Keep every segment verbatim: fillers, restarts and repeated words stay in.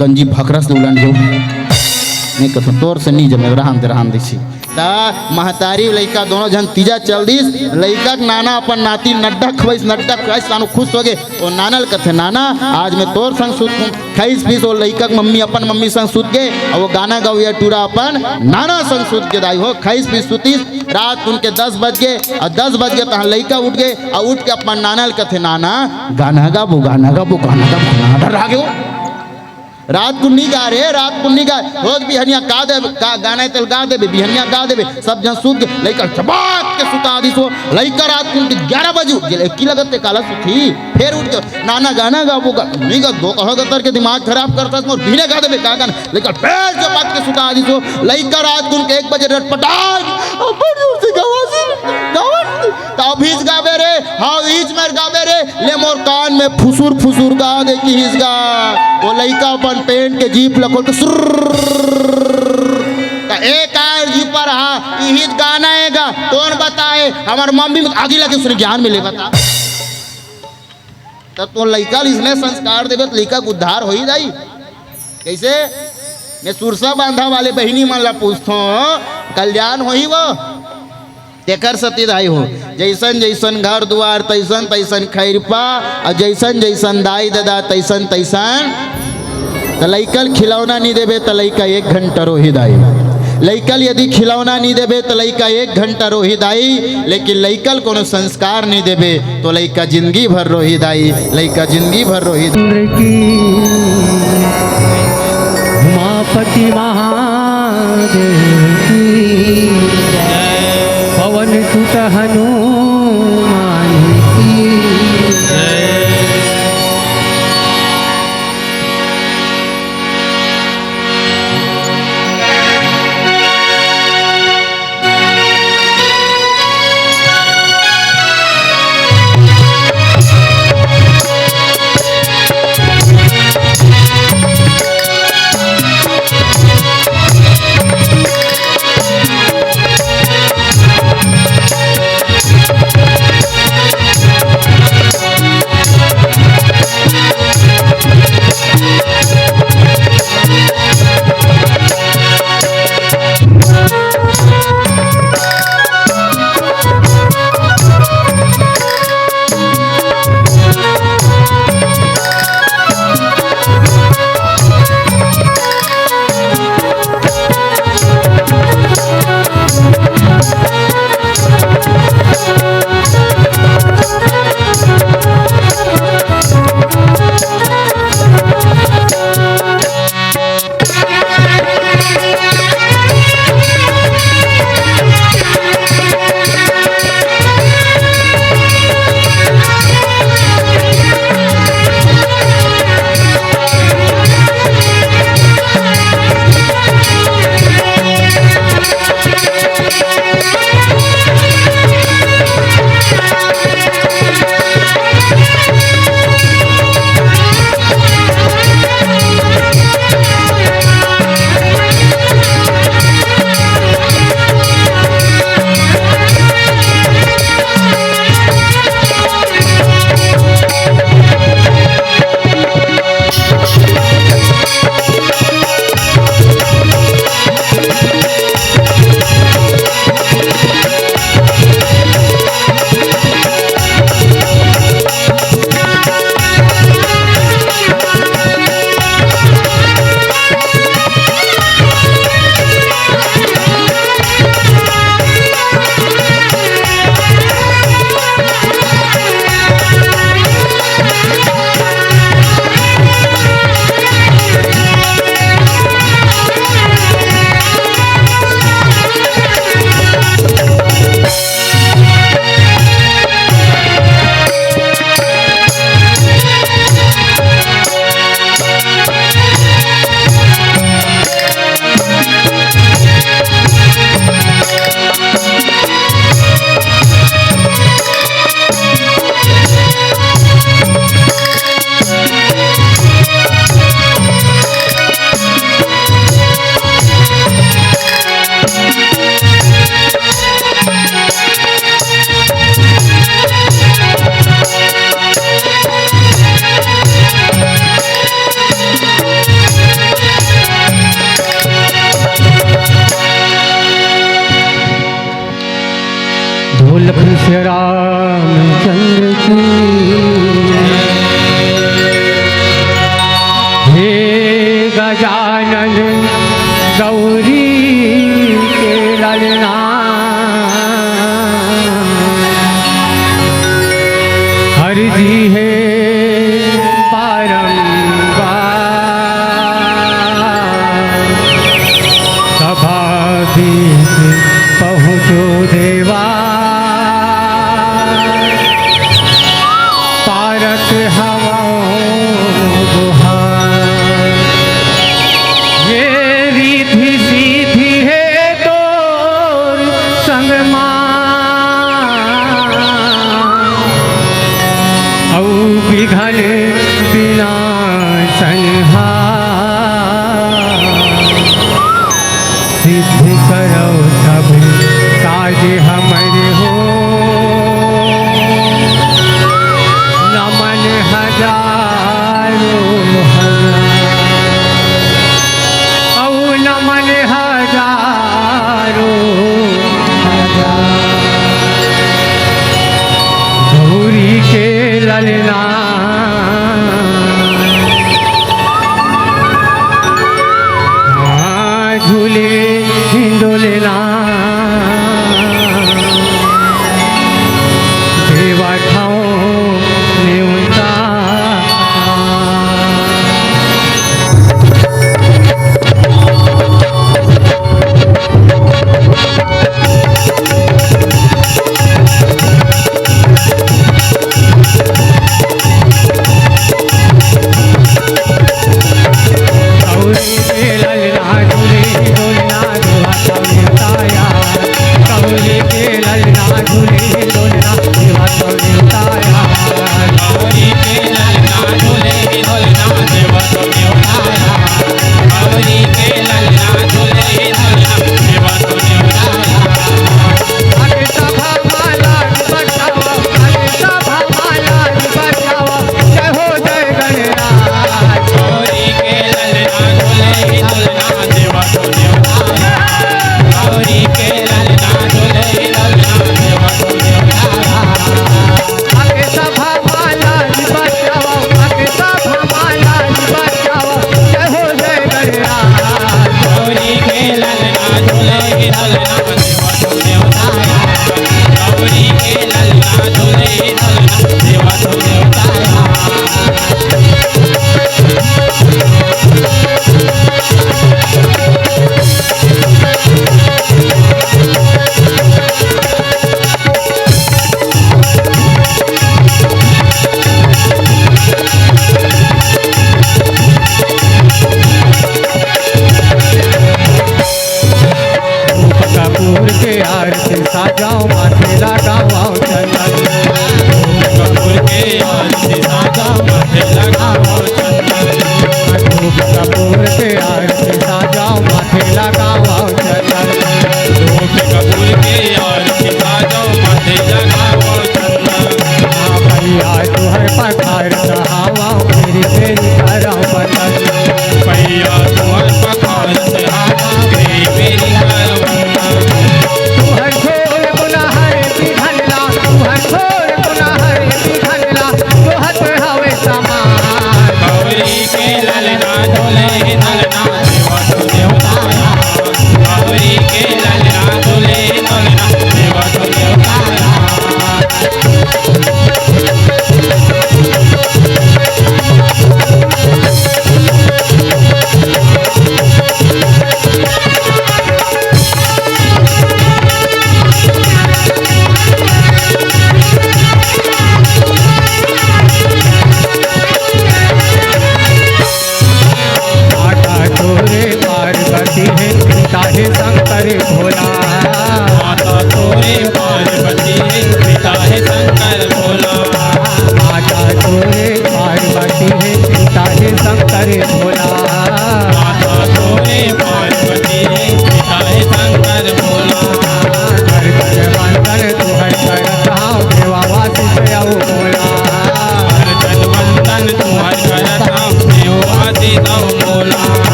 गंजी भखरस ले उलंड गेव। मैं कथों तोर से नी जमे, रहन दे, रहन दे सी। त महतारी लइका दोनों झन तीजा चल दिस। लइका के नाना अपन नाती नड्डा खवइस, नड्डा खवइस, सानू खुश होगे। ओ नाना ल कथे, "नाना, आज मैं तोर संग सुतहूं।" खइस पीस ओ लइका के मम्मी अपन मम्मी संग सुत गे, अउ ओ गाना गवइया टूरा अपन नाना संग सुत गे दाई हो। खइस पीस सुतिस, रात कुन के दस बज गे, अउ दस बज गे तहां लइका उठ गे, अउ उठ के अपन नाना ल कथे, "नाना, गाना गाबो, गाना गाबो, गाना गाबो।" नाना डर्रा गे हो। रात कुन नी गा रे, रात कुन नी गा। रोज बिहनिया गा देबे, गा-, गाना हे तेला गा देबे, बिहनिया गा देबे। सब झन सुत गे, लइका ल चबात के सुता दिस हो। लइका रात कुन के ग्यारह बजे उठ गे, एकी लगत ते काला सुतही, फेर उठ गे। "नाना गाना गाबो गा।" "नी गा, दो कहा गतर के दिमाग खराब करथस मोर, बिहने गा देबे का गाना।" लइका ल फेर चबात के सुता दिस हो। लइका रात कुन के एक बजे रटपटाय, "अब्बड़ जोर से गावस, गावस।" "त अभीच गाबे रे?" "हां, अभीच मेर गाबे रे।" "ले मोर कान में फुसुर फुसुर गा दे," किहिस गा। ओ लइका अपन पैंट के जीप ल खोल के सुर्र। त ए कार जीप पर हा, इही गाना हे गा। कोन बताय? हमर मम्मी में आगी लगे सुने ज्ञान मिले बता। त तो लइका ल इसने संस्कार देबे त लइका के उद्धार होही दाई। कइसे? मैं सुरसा बांधा वाले बहिनी मन ला पूछथों, कल्याण होही वो? तेकर सेती दाई हो, जइसन जइसन घर दुवार तइसन तइसन खइरपा, अउ जइसन जइसन दाई ददा तइसन तइसन। त लइका ल खिलौना नी देबे त लइका एक घंटा रोही दाई। लइका ल यदि खिलौना नी देबे त लइका एक घंटा रोही दाई, लेकिन लइका ल कोनो संस्कार नी देबे तो लइका जिंदगी भर रोही दाई, लइका जिंदगी भर रोही। चंद्र की, उमापति महादेव की, पवन सुत हनुमान की। रामचंद्र की। हे गजानन गौरी के ललना, अर्जी हे बारंबार। सभा बीच पहुँचो देवा, पारत हवँ गुहार। ये रिद्धि सिद्धि हे तोर संग मा, अउ बिघन बिनासन हा। सिद्ध करव सब काज हमर हो, नमन हजारों हजार, अउ नमन हजारों हजार। गौरी के ललना हाँ, झूले हिंडोले ना, देवा ठाव नेवता। धूप कपूर के आरती साजाओ, माथे लगाओ चंदन। धूप कपूर के आरती साजाओ, माथे लगाओ चंदन। धूप कपूर के आरती साजाओ, माथे लगाओ चंदन। धूप कपूर के आरती साजाओ, माथे लगाओ चंदन। हाँ भैया, तुहर पखार चढ़ावा, मेरी मेरी करम पतन। भैया, तुहर पखार चढ़ावा, मेरी मेरी करम पतन। तुहर छोड़ गुनाहर की धनला, तुहर छोड़ गुनाहर की धनला, जोहत हवे समान। गौरी के ललना डोले ललना, देवा तो देवताया। गौरी के ललना डोले ललना, देवा तो देवताया।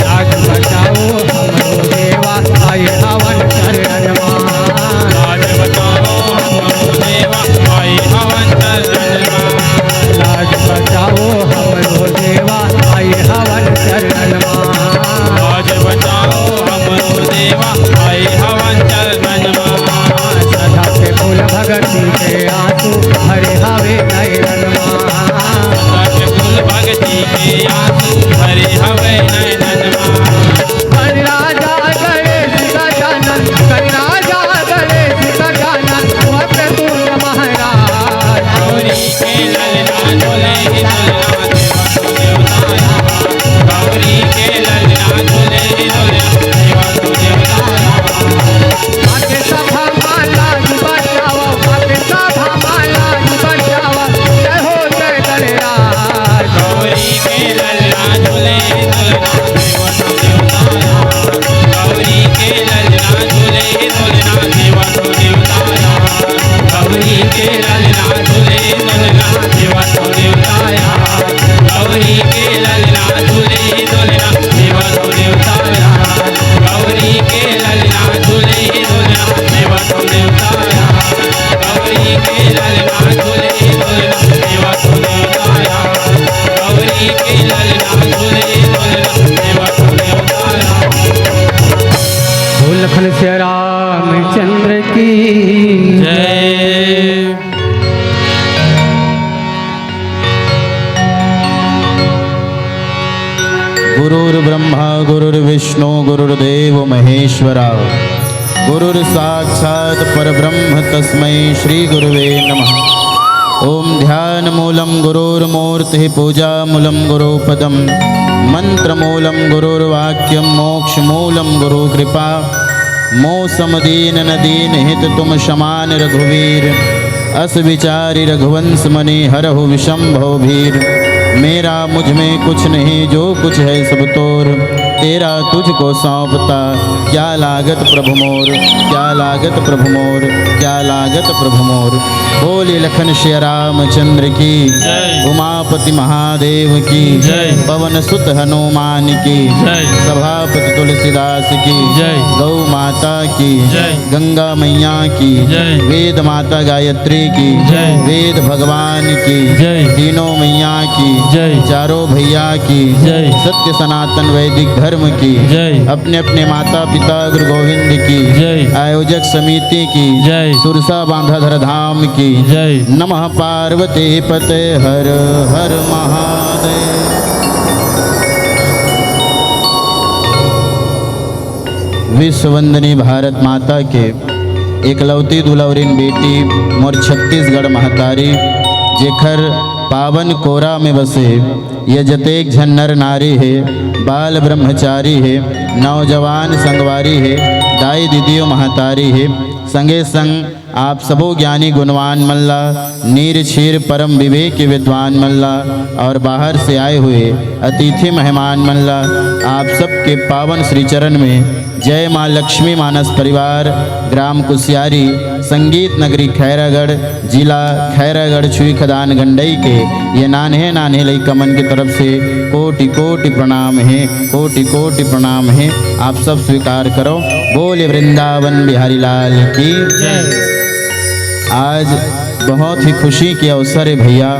लाज बचाओ हमरो देवा, आए हवन चरणवा। लाज बचाओ हमरो देवा, आए हवन चरणवा। लाज बचाओ हमरो देवा, आए हवन चरणवा। लाज बचाओ हमरो देवा, आए हवन चरणवा। सदा के फूल भगती के आंसू भरे हवे नैनवा। सदा के फूल भगती के आंसू भरे हवे नैनवा। गणराजा गणेश गजानन, गणराजा गणेश गजानन, वक्रतुंड महाराज। गौरी के ललना झूले, झूलना देवा तो देवताया। गौरी के ललना झूले, झूलना देवा तो देवताया। आके सभा माला बचाओ, आके सभा माला बचाओ, जय हो जय गणराज। गौरी के ललना झूले, झूलना देवा तो देवताया। गौरी के ललना झूले, झूलना देवा तो देवताया। गौरी के ललना झूले, झूलना देवा तो देवताया। गौरी के ललना झूले, झूलना देवा तो देवताया। गौरी के ललना झूले, झूलना देवा तो देवताया। गौरी के ललना झूले, झूलना देवा तो देवताया। गौरी के ललना झूले, झूलना देवा तो देवताया। बोल लखन सिया रामचंद्र की जय। गुरुर्ब्रह्मा गुरुर्विष्णु गुरुर्देव महेश्वरा। गुरुर्साक्षात् परब्रह्म तस्मै श्री गुरुवे नमः। ओम ध्यान मूलम गुरुर्मूर्ति, पूजा मूलम गुरु पदम, मंत्र मूलम गुरुर्वाक्यम, मोक्ष मूलम गुरु कृपा। मो सम दीन न दीन हित तुम समान रघुवीर। अस विचारि रघुवंश मनि हरहु विषम भव भीर। मेरा मुझ में कुछ नहीं जो कुछ है सब तोर। तेरा तुझको सौंपता क्या लागत प्रभु मोर, क्या लागत प्रभु मोर, क्या लागत प्रभु मोर। बोले लखन सिया रामचंद्र की, जय। उमापति महादेव की, जय। पवन सुत हनुमान की, जय। सभापति तुलसीदास की, जय। गौ माता की, जय। गंगा मैया की, जय। वेद माता गायत्री की, जय। वेद भगवान की, जय। तीनों मैया की, जय। चारों भैया की, जय। सत्य सनातन वैदिक धर्म की, जय। अपने अपने माता पिता गुरु गोविंद की, जय। आयोजक समिति की, जय। सुरसा बांधा धर धाम की, जय। नमः पार्वती पते हर हर महादेव। विश्व वंदनी भारत माता के एकलौती दुलौरिन बेटी मोर छत्तीसगढ़ महतारी, जेखर पावन कोरा में बसे ये जतेक झन नर नारी हे, बाल ब्रह्मचारी हे, नौजवान संगवारी हे, दाई दीदियो महतारी हे, संगे संग आप सबो ज्ञानी गुणवान मन ला, नीर क्षीर परम विवेक विद्वान मन ला और बाहर से आए हुए अतिथि मेहमान मन ला, आप सबके पावन श्री चरण में जय माँ लक्ष्मी मानस परिवार, ग्राम कुसियारी, संगीत नगरी खैरागढ़, जिला खैरागढ़, छुई खदान गंडई के ये नान्हे नान्हे लइका मन के तरफ से कोटि कोटि प्रणाम हे, कोटि कोटि प्रणाम हे। आप सब स्वीकार करो। बोले वृंदावन बिहारी लाल की जय। आज बहुत ही खुशी के अवसर है भैया,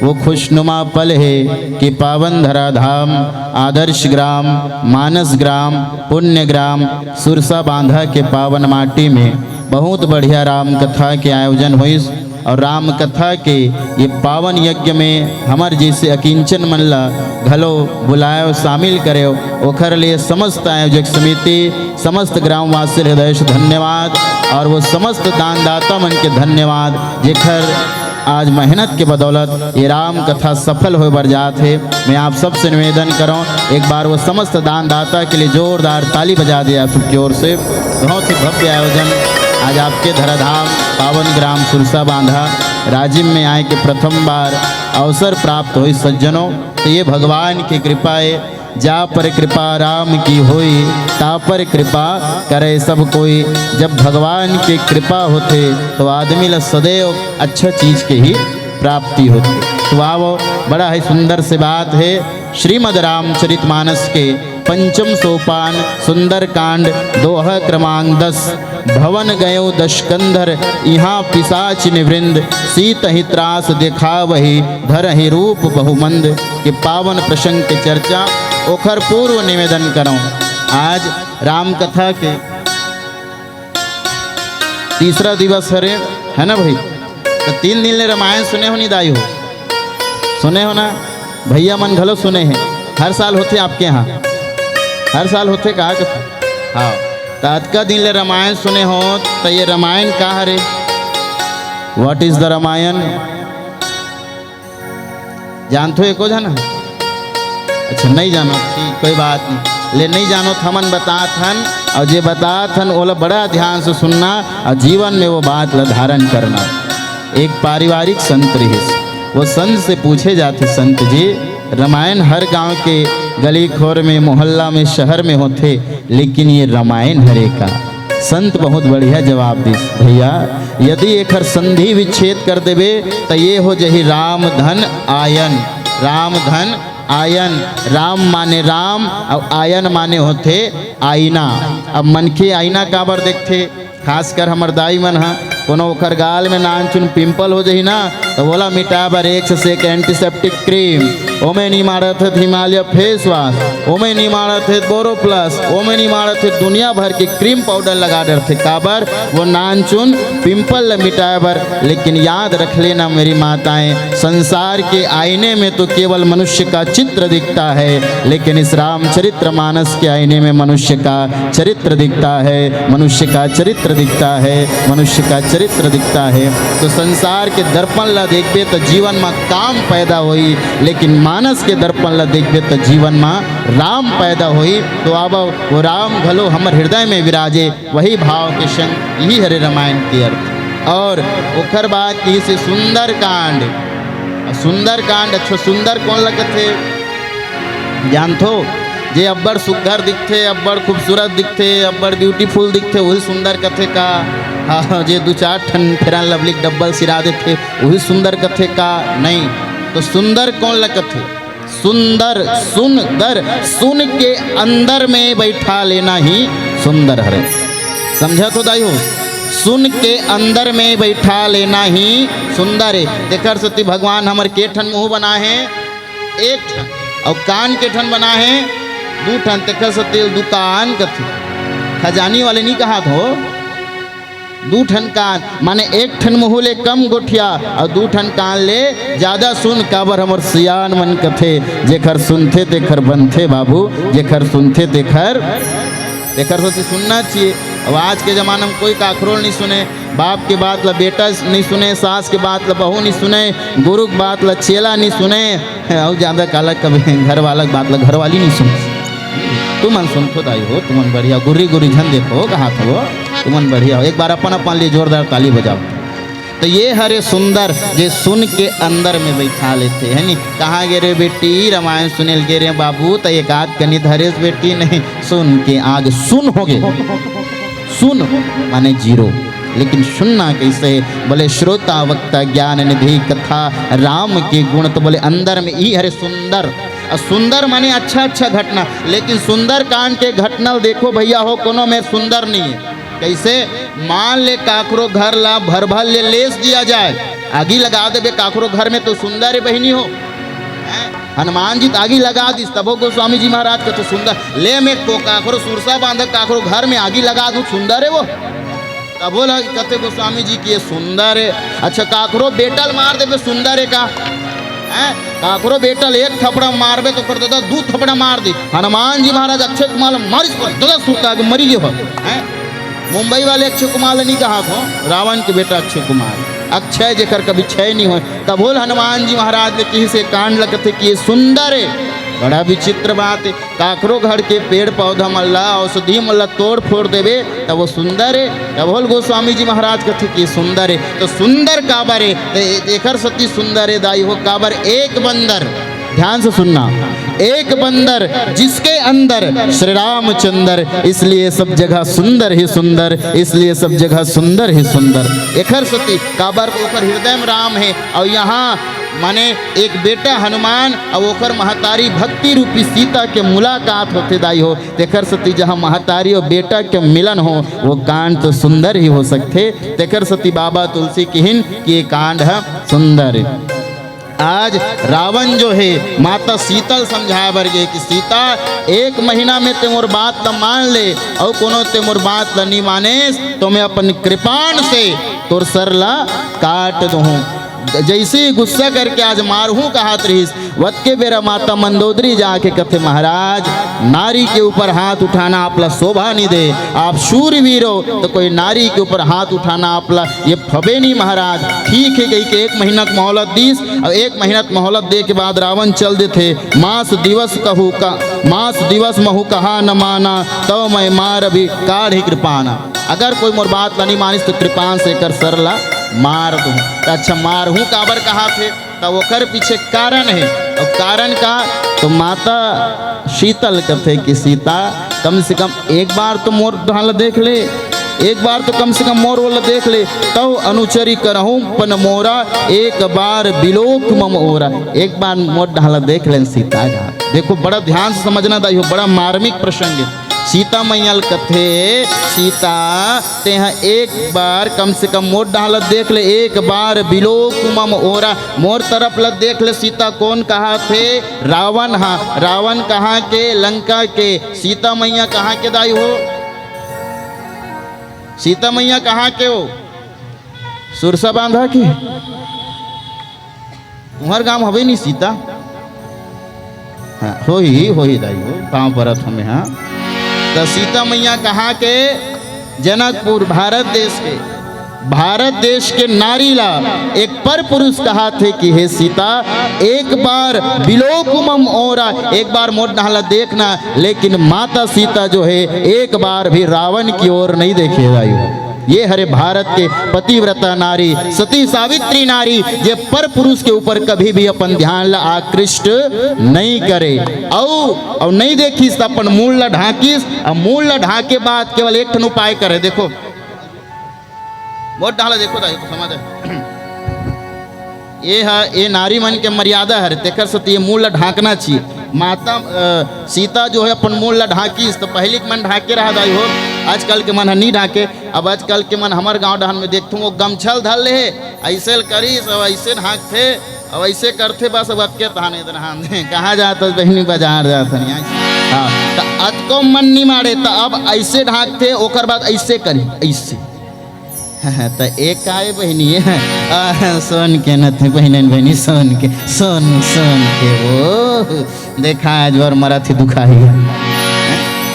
वो खुशनुमा पल है कि पावन धराधाम, आदर्श ग्राम, मानस ग्राम, पुण्य ग्राम सुरसा बांधा के पावन माटी में बहुत बढ़िया राम कथा के आयोजन होइस। और राम कथा के ये पावन यज्ञ में हमर जैसे अकिंचन मन ला घलो बुलायो, शामिल करेव, ओखर लिए समस्त आयोजक समिति, समस्त ग्रामवासी हृदय से धन्यवाद और वो समस्त दानदाता मन के धन्यवाद, जेखर आज मेहनत के बदौलत ये राम कथा सफल होए बर जात हे। मैं आप सबसे निवेदन करौं, एक बार वो समस्त दानदाता के लिए जोरदार ताली बजा दे आप सबकी ओर से। बहुत ही भव्य आयोजन आज आपके धराधाम पावन ग्राम सुरसा बांधा राजिम में आए के प्रथम बार अवसर प्राप्त होइस सज्जनों। तो ये भगवान की कृपा है, जा पर कृपा राम की होई, ता पर कृपा करे सब कोई। जब भगवान की कृपा होथे तो आदमी ला सदैव अच्छा चीज के ही प्राप्ति होथे। तो आवो, बड़ा ही सुंदर से बात है। श्रीमद् रामचरित मानस के पंचम सोपान सुंदरकांड, दोहा क्रमांक दस। भवन गयो दशकंधर इहाँ पिशाचिन वृंद, सीतहि त्रास देखावहि धरहि रूप बहुमंद। के पावन प्रसंग के चर्चा, ओखर पूर्व निवेदन करौं। आज राम कथा के तीसरा दिवस हरे, है ना भाई? तो तीन दिन ले रामायण सुने हो नी दाई हो? सुने हो ना? भैया मन घलो सुने हैं। हर साल होथे आपके यहाँ? हर साल होथे का कथा? हाँ। तो अतका दिन ले रामायण सुने हो, तो ये रामायण का हरे? What is the Ramayana? जानथो एको झन? अच्छा, नहीं जानो, ठीक, कोई बात नहीं। ले, नहीं जानो तो हमन बतात हन, और जे बतात हन, ओला बड़ा ध्यान से सुनना और जीवन में वो बात ला धारण करना। एक पारिवारिक संत रहिस, वो संत से पूछे जाथे, "संत जी, रामायण हर गांव के गली खोर में, मोहल्ला में, शहर में होथे, लेकिन ये रामायण हरे का?" संत बहुत बढ़िया जवाब दिस, "भैया, यदि एखर संधि विच्छेद कर देबे, त ये हो जही राम धन आयन।" राम धन आयन, राम माने राम, अउ आयन माने होथे आईना। अब मनखे आईना काबर देखथे? खासकर हमर दाई मन ह, कोनो ओकर गाल में नानचुन pimple हो जही ना, त ओला मिटाए बर एक से एक antiseptic cream, ओमे नी माड़त हे हिमालय face wash, ओमे नी माड़त हे Boroplus, ओमे नी माड़त हे दुनिया भर के cream powder लगा डरथे। काबर? वो नानचुन pimple ल मिटाए बर। लेकिन याद रख लेना मेरी माताएं, संसार के आईने में तो केवल मनुष्य का चित्र दिखता है, लेकिन इस रामचरित्र मानस के आईने में मनुष्य का चरित्र दिखता है, मनुष्य का चरित्र दिखता है, मनुष्य का चरित्र दिखता है। तो संसार के दर्पण ला देखबे तो जीवन में काम पैदा होई, लेकिन मानस के दर्पण ला देखबे तो जीवन में राम पैदा होई। तो अब वो राम घलो हमर हृदय में विराजे, वही भाव के संग यही हरे रामायण के अर्थ। और ओखर बाद कहिसे सुंदरकांड। सुंदरकांड, अच्छा, सुंदर कोन ल कथे? जानथो, जे अब्बड़ सुग्घर दिखथे, अब्बड़ खूबसूरत दिखथे, अब्बड़ beautiful दिखथे, वही सुंदर कथे का? हाँ, जे दू चार ठन Fair and Lovely डब्बल सिरा देथे, वही सुंदर कथे का? नहीं। तो सुंदर कोन ल कथे? सुंदर, सुन, दर, सुन के अंदर में बैठा लेना ही सुंदर हरे। समझा तो दाई हो, सुन के अंदर में बैठा लेना ही सुंदर है। तेकर सेती भगवान हमर के ठन मुंह बनाए हैं? एक ठन। और कान के ठन बनाए हैं? दू ठन। तेकर सेती दुकान कथे। खजानी वाले नहीं कहा थो। दू ठन कान, माने एक ठन मुहू ले कम गोठिया अउ दू ठन कान ले ज्यादा सुन। काबर हमर सियान मन कथे, "जेखर सुनथे तेखर बनथे बाबू, जेखर सुनथे तेखर।" एकर सेती सुनना चाहिए। अब आज के जमाना में कोई काखरो नहीं सुने, बाप के बात ला बेटा नहीं सुने, सास के बात ला बहू नहीं सुने, गुरु के बात ला चेला नहीं सुने, अउ ज्यादा काला कभी घर वाला के बात ला घरवाली नहीं सुने। तुमन सुनथो दाई हो, तुमन बढ़िया, गुर्री गुर्री झन देखो, कहा थो, तुमन बढ़िया हो। एक बार अपन अपन लिए जोरदार ताली बजाओ। तो ये हरे सुंदर, जे सुन के अंदर में बैठा लेथे, है नी? कहाँ गे रे बेटी, रामायण सुने ल गे रे बाबू, तो एक आध कनी धरेस बेटी, नहीं, सुन के आग सुन हो गे। सुन माने zero, लेकिन सुनना कैसे? बोले, "श्रोता वक्ता ज्ञान निधि कथा राम के गुण।" तो बोले, अंदर में ही हरे सुंदर। और सुंदर माने अच्छा अच्छा घटना, लेकिन सुंदरकांड के घटना देखो भैया हो, कोनो में सुंदर नहीं है। कैसे? मान ले काकरो घर ला भर भर ले लेस दिया जाए, आगी लगा देबे काकरो घर में, तो सुंदर है बहिनी हो। हैं? हनुमान जी तो आगी लगा दिस, तबो गोस्वामी जी महाराज कथे सुंदर। ले मैं को काकरो सुरसा बांधक काकरो घर में आगी लगा दूं, सुंदर है वो? तबो लग कथे गोस्वामी जी कि ये सुंदर है। अच्छा, काकरो बेटा ल मार देबे, सुंदर है का? हैं? काकरो बेटा ल एक थपड़ा मारबे तो कर देता दू थपड़ा मार दे। हनुमान जी महाराज अक्षय कुमार ल मारिस पर ददा सुरता के मरी गयो हो। हैं? मुंबई वाले अक्षय कुमार ल नहीं कहा थो, रावण के बेटा अक्षय कुमार। अक्षय जेकर कभी क्षय नहीं होय। तभो ल हनुमान जी महाराज ने किहिस, ए कांड ल कथे कि ये सुंदर हे। बड़ा विचित्र बात हे, काकरो घर के पेड़ पौधा मन ला, औषधि मन ला तोड़ फोड़ देबे त वो सुंदर हे। तभो ल गोस्वामी जी महाराज कथे कि ये सुंदर हे। तो सुंदर काबर हे? तो ए-, एकर सेती सुंदर हे दाई हो, काबर एक बंदर, ध्यान से सुनना, एक बंदर जिसके अंदर श्री रामचंद्र, इसलिए सब जगह सुंदर ही सुंदर, इसलिए सब जगह सुंदर ही सुंदर। एकर सेती काबर ओकर हृदय में राम हे, अउ यहाँ माने एक बेटा हनुमान अउ ओकर महतारी भक्ति रूपी सीता के मुलाकात होथे दाई हो। तेकर सेती जहाँ महतारी अउ बेटा के मिलन हो, वो कांड तो सुंदर ही हो सकथे। तेकर सेती बाबा तुलसी किहिन कि ये कांड ह सुंदर हे। आज रावण जो हे, माता सीता ल समझाए बर गे कि सीता, एक महीना में ते मोर बात ल मान ले, अउ कोनो ते मोर बात ल नी मानेस, तो मैं अपन कृपाण से तोर सर ल काट दूहूं। जैसे ही गुस्सा करके आज मारहूं कहत रहिस, वतके बेरा माता मंदोदरी जाके कथे, महाराज, नारी के ऊपर हाथ उठाना आपला शोभा नहीं दे, आप शूरवीर हो, तो कोई नारी के ऊपर हाथ उठाना आपला ये फबे नहीं महाराज। ठीक हे, कहिके एक महीना के मोहलत दीस, अउ एक महीना के मोहलत दे के बाद रावण चल देथे। मास दिवस कहू का, मास दिवस महू कहा न माना, तव मैं मार भी काढ़ी कृपाना। अगर कोई मोर बात ला नहीं मानिस तो कृपान से एकर सर ला मार दूं। त अच्छा, मारहूं काबर कहाथे? त ओकर पीछे कारण हे। अउ कारण का? तो माता सीता ल कथे कि सीता, कम से कम एक बार तो मोर ढाल देख ले, एक बार तो कम से कम मोर ओला देख ले, तव अनुचरी करहूं पन मोरा, एक बार बिलोक मम ओरा। एक बार मोर ढाल देख लेन सीता गा। देखो, बड़ा ध्यान से समझना दाई हो, बड़ा मार्मिक प्रसंग हे। सीता मैया ल कथे, सीता, तेहा एक बार कम से कम मोर ढाल देख ले, एक बार बिलोक मम ओरा, मोर तरफ ल देख ले। सीता कोन कहाथे? रावण हा। रावण कहाँ के? लंका के। सीता मैया कहाँ के दाई हो? सीता मैया कहाँ के हो? सुरसा बांधा के। तुंहर गांव हवे नी सीता? हाँ, होही, होही दाई हो, पांव परत हमें, हाँ। त सीता मैया कहाँ के? जनकपुर, भारत देश के। भारत देश के नारी ला एक पर पुरुष कहाथे कि हे सीता, एक बार बिलोक मम ओरा, एक बार मोर ढाल ला देखना, लेकिन माता सीता जो हे, एक बार भी रावण की ओर नहीं देखे दाई हो। ये हरे भारत के पतिव्रता नारी, सती सावित्री नारी, जे पर पुरुष के ऊपर कभी भी अपन ध्यान ला आकृष्ट नहीं करे। अउ, अउ नहीं देखिस त अपन मूड़ ला ढांकिस, अउ मूड़ ला ढांके बाद केवल एक ठन उपाय करे। देखो, मोर ढाल ला देखो दाई, समझ आए? ये ह, ये नारी मन के मर्यादा हरे, तेकर सेती ये मूड़ ला ढांकना चाहिए। माता, अ, सीता जो हे अपन मूड़ ला ढांकिस, त पहिली के मन ढांके रहा दाई हो, आजकल के मन ह नी ढांके। अब आजकल के मन हमर गांव डहन में देखथूं, वो गमछा ल धर ले हे, अइसे ल करिस, अउ अइसे ढांकथे, अउ अइसे करथे, बस अब अतके तहाने दे नहान। कहाँ जात हस बहिनी? बाजार जात हन। हाँ, त अतको मन नी माड़े, त अब अइसे ढांकथे, ओकर बाद अइसे करी, अइसे। त एक काय बहिनी, आ, सोन के नथे बहिनन बहिनी, सोन के, सोन, सोन के वो। देखा, आज बर मरत हे दुखाही।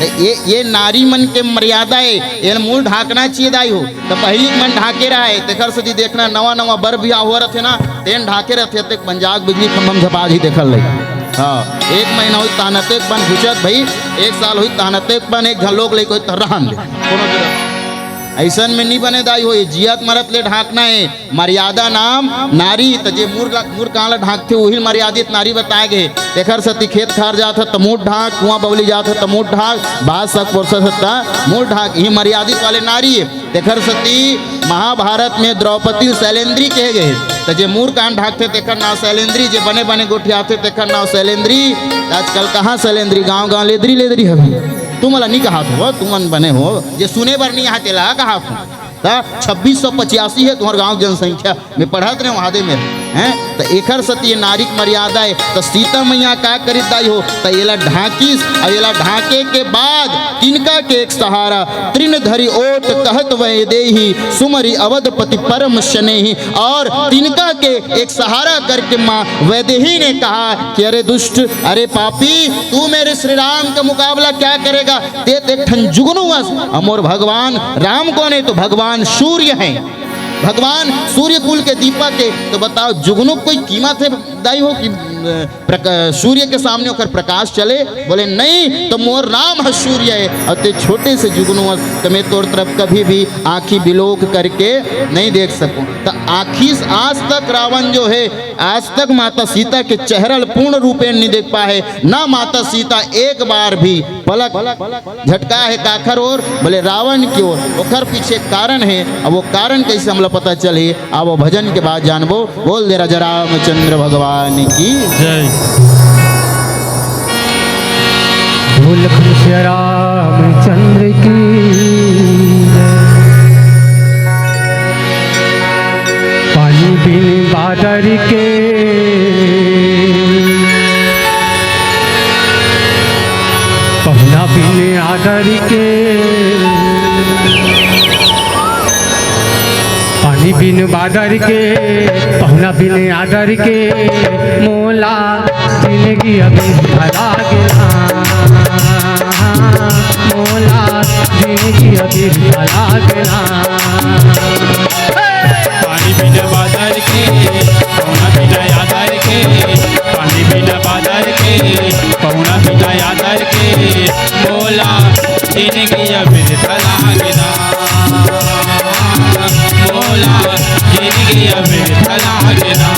त ये, ये नारी मन के मर्यादा हे, एला मूड़ ढांकना चाहिए दाई हो। त पहिली के मन ढांके रहे, तेकर सेती देखना, नवा नवा बर बिहाव हो रथे ना, तेन ढांके रथे, तेक बन जाग बिजली खंभम झपा जी देखल ले। हाँ, एक महीना होई तहान अतेक बन घुचत भई, एक साल होई तहान अतेक बन, एक घलोक ले कोई त रहन दे। कोनो जरूरत। अइसन में नी बने दाई हो, ये जियत मरत ले ढांकना हे। मर्यादा नाम नारी, त जे मूड़ ला, मूड़ कान ला ढांकथे, उही ल मर्यादित नारी बताए गे। तेखर सेती खेत खार जात ह, त मूड़ ढांक, कुआं बवली जात ह, त मूड़ ढांक, बात सक पोरसत ह, त मूड़ ढांक, इही मर्यादित वाले नारी। तेखर सेती महाभारत में द्रौपदी ल सैलेंद्री कहे गए। त जे मूड़ कान ढांकथे, तेखर नाव सैलेंद्री, जे बने बने गोठियाथे, तेखर नाव सैलेंद्री। त आजकल कहाँ सैलेंद्री, गांव गांव लेदरी लेदरी हवे। तुमन ला नी कहात हो, तुमन बने हो, जे सुने बर नी आए, तेला कहात हो। त छब्बीस सौ पचासी हे तुंहर गांव जनसंख्या, मैं पढ़त रहे वहां दे में, हैं? त एखर सेती ये नारी के मर्यादा हे। त सीता मैया का करिस दाई हो, त एला ढांकिस, अउ एला ढांके के बाद तिनका के एक सहारा, तृण धरि ओट कहत वैदेही, सुमरि अवधपति परम स्नेही, अउ तिनका के एक सहारा करके माँ वैदेही ने कहा कि अरे दुष्ट, अरे पापी, तू मेरे श्री राम का मुकाबला क्या करेगा? ते त एक ठन जुगनू अस, अउ मोर भगवान राम कोन हे? तो भगवान सूर्य हे। भगवान सूर्य कुल के दीपक हे, तो बताओ जुगनू कोई कीमत हे दाई हो कि, अ, प्रका-, सूर्य के सामने ओकर प्रकाश चले? बोले, "नहीं, तो मोर राम ह सूर्य हे, अउ ते छोटे से जुगनू हस, तो मैं तोर तरफ कभी भी आँखी बिलोक करके नहीं देख सकूँ।" तो आँखी से आज तक रावण जो हे, आज तक माता सीता के चेहरा ल पूर्ण रूपेण नहीं देख पाए, ना माता सीता एक बार भी पलक झटका हे काखर ओर, बोले रावण की ओर। ओकर पीछे कारण हे। अब वो कारण कैसे हमला पता चलही, अब वो भजन के बाद जानबो। बोल दे राजा रामचंद्र भगवान की। जय। बोल कृष्ण रामचंद्र की जय। पानी बिन बादर के, पहुना बिन आदर के, पानी बिन बादर के, पहुना बिन आदर के, मोला जिंदगी अभी भला गेला, मोला जिंदगी अभी भला गेला। पानी बिना बादर के, पहुना बिना आदर के, पानी बिना बादर के, पहुना बिना आदर के, मोला जिंदगी अभी भला गेला, मोला जिंदगी अभी भला गेला।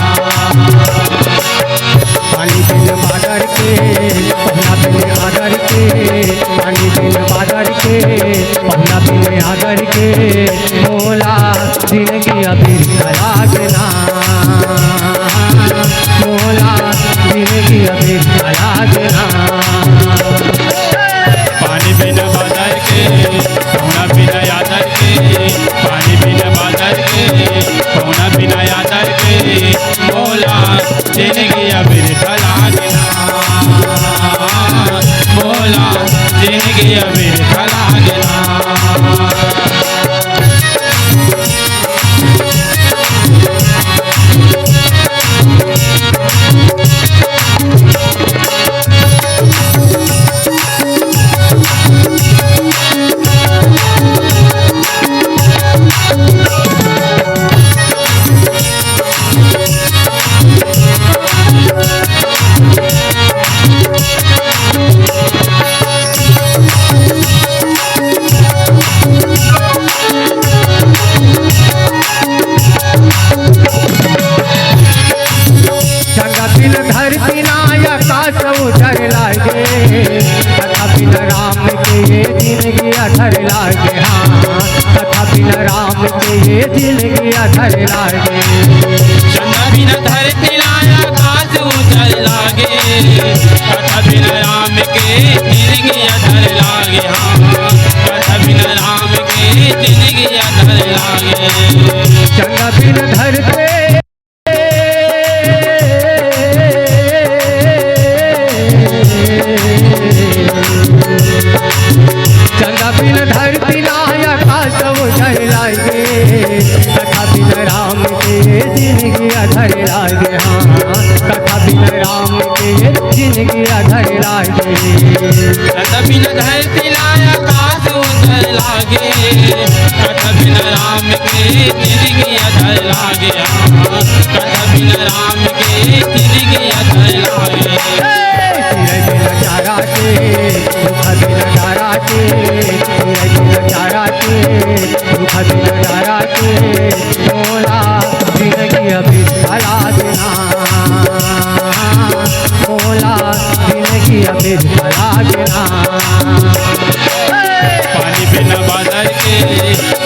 पानी बिन बादर के, पहुना बिन आदर के, पानी बिन बादर के, पहुना बिन आदर के, मोला जिंदगी अभी भला गेला, मोला जिंदगी अभी भला गेला। पानी बिना बादर के, पहुना बिना आदर के, पानी बिना बादर के, पहुना बिना आदर के, मोला जिंदगी अभी भला गेला, मोला जिंदगी अभी भला गेला। चंगा बिन धरती ना आकाश उजर लागे, कथा बिन राम के ये जिंदगी अधर लागे। हाँ, कथा बिन राम के ये जिंदगी अधर लागे। चंदा बिन धरती ना आकाश उजर लागे, कथा बिन राम के जिंदगी अधर लागे। हाँ, कथा बिन राम के जिंदगी अधर लागे। चंदा बिन धरती चंदा बिन धरती ना आकाश उजर लागे, कथा बिन राम के जिंदगी अधर लागे। हाँ, कथा बिन राम के जिंदगी अधर लागे। चंदा बिन धरती ना आकाश उजर लागे, कथा बिन राम के जिंदगी अधर लागे। हाँ, कथा बिन राम के जिंदगी अधर लागे। चिरई बिन चारा के, भूख बिन चारा के, चिरई बिन चारा के, भूख बिन चारा के, मोला जिंदगी अभी भला गेला, मोला जिंदगी अभी भला गेला। पानी बिना बादर के,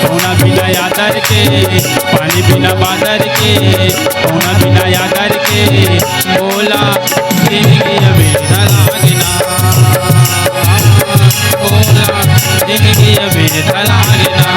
पहुना बिना आदर के, पानी बिना बादर के, पहुना बिना आदर के, मोला जिंदगी अभी भला गेला, मोला जिंदगी अभी भला गेला।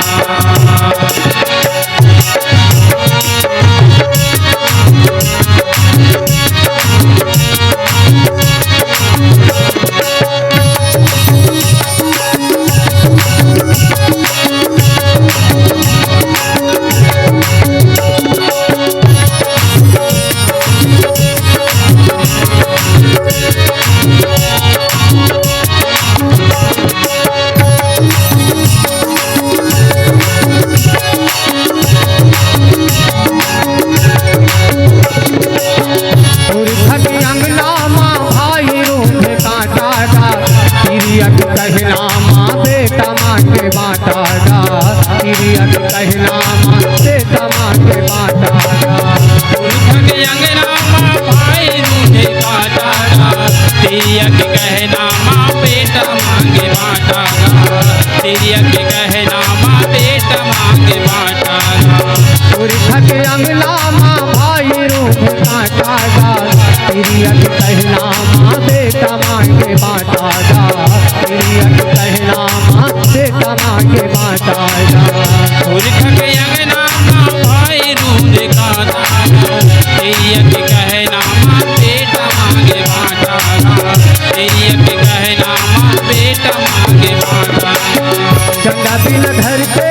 बेटा मांगे बाटा गा। पुरखा के अंगना मा भाई रूधे काटा गा। तिरिया के कहना मा बेटा मांगे बाटा गा। तिरिया के कहना मा बेटा मांगे बाटा गा। पुरखा के अंगना मा भाई रूधे काटा गा। तिरिया के कहना मा बेटा मांगे बाटा गा। तिरिया के कहना मा बेटा मांगे बाटा गा। पुरखा के अंगना मा भाई रूधे काटा गा। तिरिया के कहना मा बेटा मांगे बाटा गा। तिरिया के कहना मा बेटा मांगे बाटा गा। गंगा बिन धरती,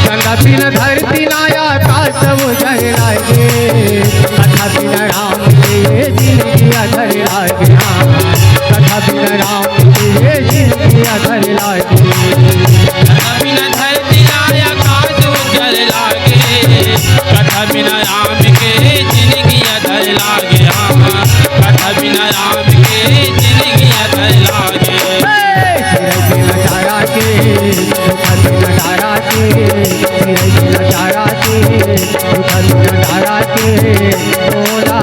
गंगा बिन धरती ना आकाश उजर लागे। कथा बिन राम के ये जिंदगी अधर लागे। हाँ, कथा बिन राम के ये जिंदगी अधर लागे। कथा बिन धरती ना आकाश उजर लागे। कथा बिन राम के जिंदगी अधर लागे। हाँ, कथा बिन राम के जिंदगी अधर लागे। चिरई बिन चारा के, धूप बिन चारा के, चिरई बिन चारा के, धूप बिन चारा के, मोला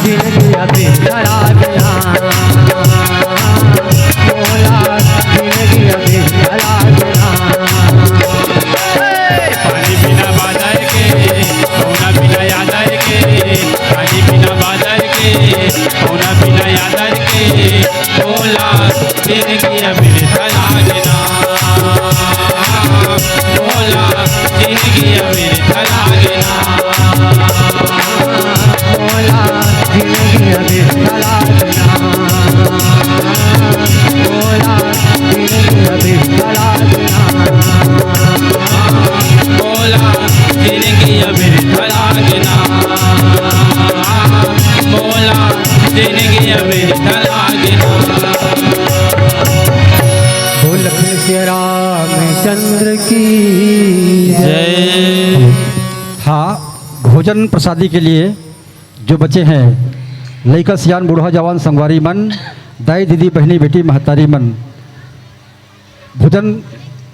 जिंदगी अभी खराब ना। मोला जिंदगी अभी खराब ना। पानी बिना बादल के, पौना बिना यादर के, पानी बिना बादल के, पौना बिना यादर के, मोला जिंदगी अभी खराब ना। मोला जिंदगी अभी खराब ना। मोला जिंदगी अभी खराब ना। मोला जिंदगी अभी खराब ना। मोला जिंदगी अभी खराब ना। मोला जिंदगी अभी खराब ना। बोल लखन सिया रामचंद्र की जय। हाँ, भोजन प्रसादी के लिए जो बचे हैं, लइका सियान, बूढ़ा जवान, संगवारी मन, दाई दीदी, बहनी बेटी, महतारी मन, भोजन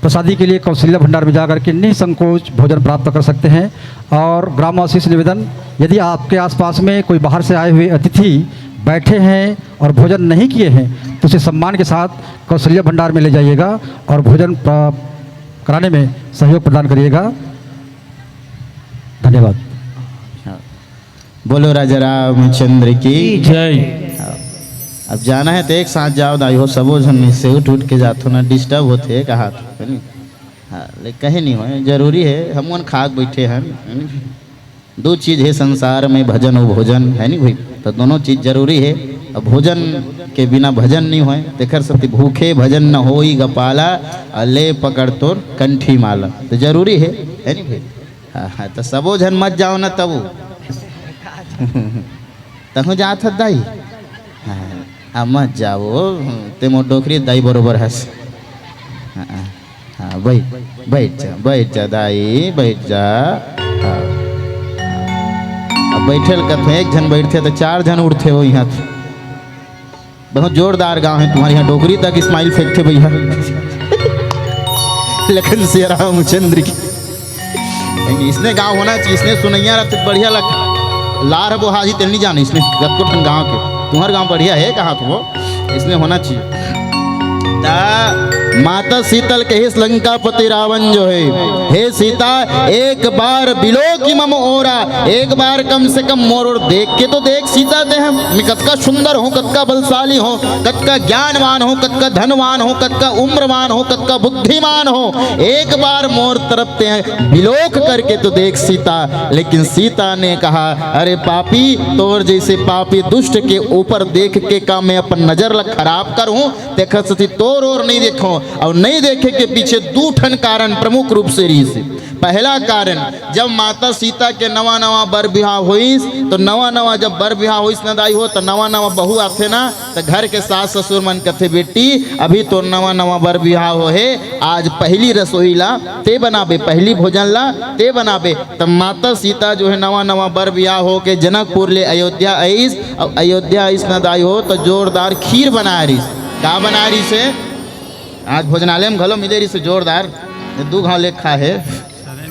प्रसादी के लिए कौशल्या भंडार में जाकर के निसंकोच भोजन प्राप्त कर सकते हैं। और ग्रामवासी से निवेदन, यदि आपके आसपास में कोई बाहर से आए हुए अतिथि बैठे हैं और भोजन नहीं किए हैं, तो उसे सम्मान के साथ कौशल्या भंडार में ले जाइएगा और भोजन प्रा-, कराने में सहयोग प्रदान करिएगा। धन्यवाद। बोलो राजा रामचंद्र की। जय। अब जाना है तो एक साथ जाओ दाई हो, सबो झन से उठ उठ के जाथो ना, डिस्टर्ब होथे कहा तो, है नी? हाँ, ले कहे नहीं होय, जरूरी है, हम मन खाक बैठे हैं, है नी? दो चीज है संसार में, भजन और भोजन, है नी भाई? तो दोनों चीज जरूरी है। अब भोजन के बिना भजन नहीं होय, तेखर सेती भूखे भजन न होई गपाला, अले पकड़ तोर कंठी माला। तो जरूरी है, है नी भाई? हाँ, हाँ, तो सबो झन मत जाओ ना तब। तहूँ जात हस दाई? हाँ, हाँ, मत जाओ, ते मोर डोकरी दाई बरोबर हस। हाँ, हाँ, हाँ, बैठ, बैठ जा, बैठ जा दाई, बैठ जा। हाँ, हाँ। अब बैठे ल कथे, एक झन बैठथे तो चार झन उठथे हो यहाँ। बहुत जोरदार गाँव है तुम्हारे यहाँ, डोकरी तक स्माइल फेंकथे भैया। लखन सिया रामचंद्र की। इसने गाँव होना चाहिए, इसने सुनैया रथ बढ़िया लग लार बोहाजी तेल नहीं जाने इसने कतको ठन गाँव के। तुम्हार गाँव बढ़िया है कहाँ तुम हो? इसने होना चाहिए। ता माता सीता ल कहिस लंकापति रावण जो है, हे सीता, एक बार बिलोकि मम ओरा, एक बार कम से कम मोर ओर देख के तो देख सीता ते हम, मैं कतका सुंदर हूँ, कतका बलशाली हूँ, कतका ज्ञानवान हूँ, कतका धनवान हूँ, कतका उम्रवान हूँ, कतका बुद्धिमान हूँ, एक बार मोर तरफ ते बिलोक करके तो देख सीता। लेकिन सीता ने कहा, अरे पापी, तोर जैसे पापी दुष्ट के ऊपर देख के का मैं अपन नजर ला खराब करूँ? तेखर सेती तोर ओर नहीं देखो, अउ नहीं देखे के पीछे दू ठन कारण प्रमुख रूप से रहिस हे। पहला कारण, जब माता सीता के नवा नवा बर बिहाव होइस, तो नवा नवा जब बर बिहाव होइस न दाई हो, तो नवा नवा बहू आथे ना, तो घर के सास ससुर मन कथे, "बेटी, अभी तो नवा नवा बर बिहाव हो हे, आज पहली रसोई ला ते बनाबे, पहली भोजन ला ते बनाबे।" तब माता सीता जो है नवा नवा बर बिहाव हो के जनकपुर ले अयोध्या आइस। अब अयोध्या आइस न दाई हो, तो जोरदार खीर बनाए रहिस। का बनाए रहिस हे? आज भोजनालय में घलो मिले रहिस हे जोरदार, दू घाव ले खा हे,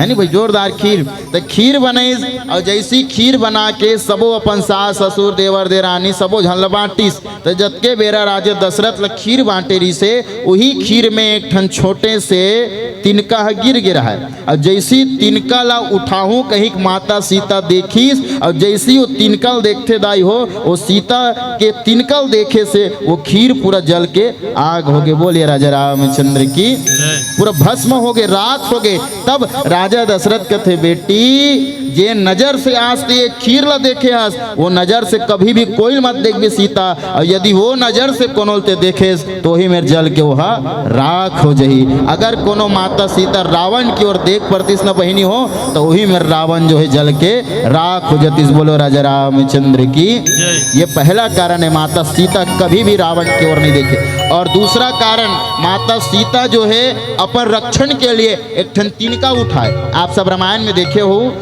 है नी भाई, जोरदार खीर। तो खीर बनाइस, अउ जैसी खीर बना के सबो अपन सास ससुर देवर देरानी सबो झन ल बांटिस। तो जतके बेरा राजा दशरथ ल खीर बांटे रहिस हे, उही खीर में एक ठन छोटे से तिनका ह गिर गे रहय। अउ जैसी तिनका ला उठाहूं कहिक माता सीता देखिस, अउ जैसी वो तिनका ल देखथे दाई हो, वो सीता के तिनका ल देखे से वो खीर पूरा जल के आग होगे। बोलिए राजा रामचंद्र की। जय। पूरा भस्म होगे, राख होगे। तब राजा दशरथ कथे, "बेटी, जे नजर से आज ते ये खीर ला देखे हस, वो नजर से कभी भी कोई मत देखबे सीता, अउ यदि वो नजर से कोनो ल ते देखेस, तो ही मेर जल के वह राख हो जही।" अगर कोनो माता सीता रावण की ओर देख परतिस न बहिनी हो, तो वही मेर रावण जो है जल के राख हो जतिस। बोलो राजा रामचंद्र की। जय। ये पहला कारण है, माता सीता कभी भी रावण की ओर नहीं देखे। और दूसरा कारण, माता सीता जो है अपन रक्षण के लिए एक ठन तिनका उठाए। आप सब रामायण में देखे हो,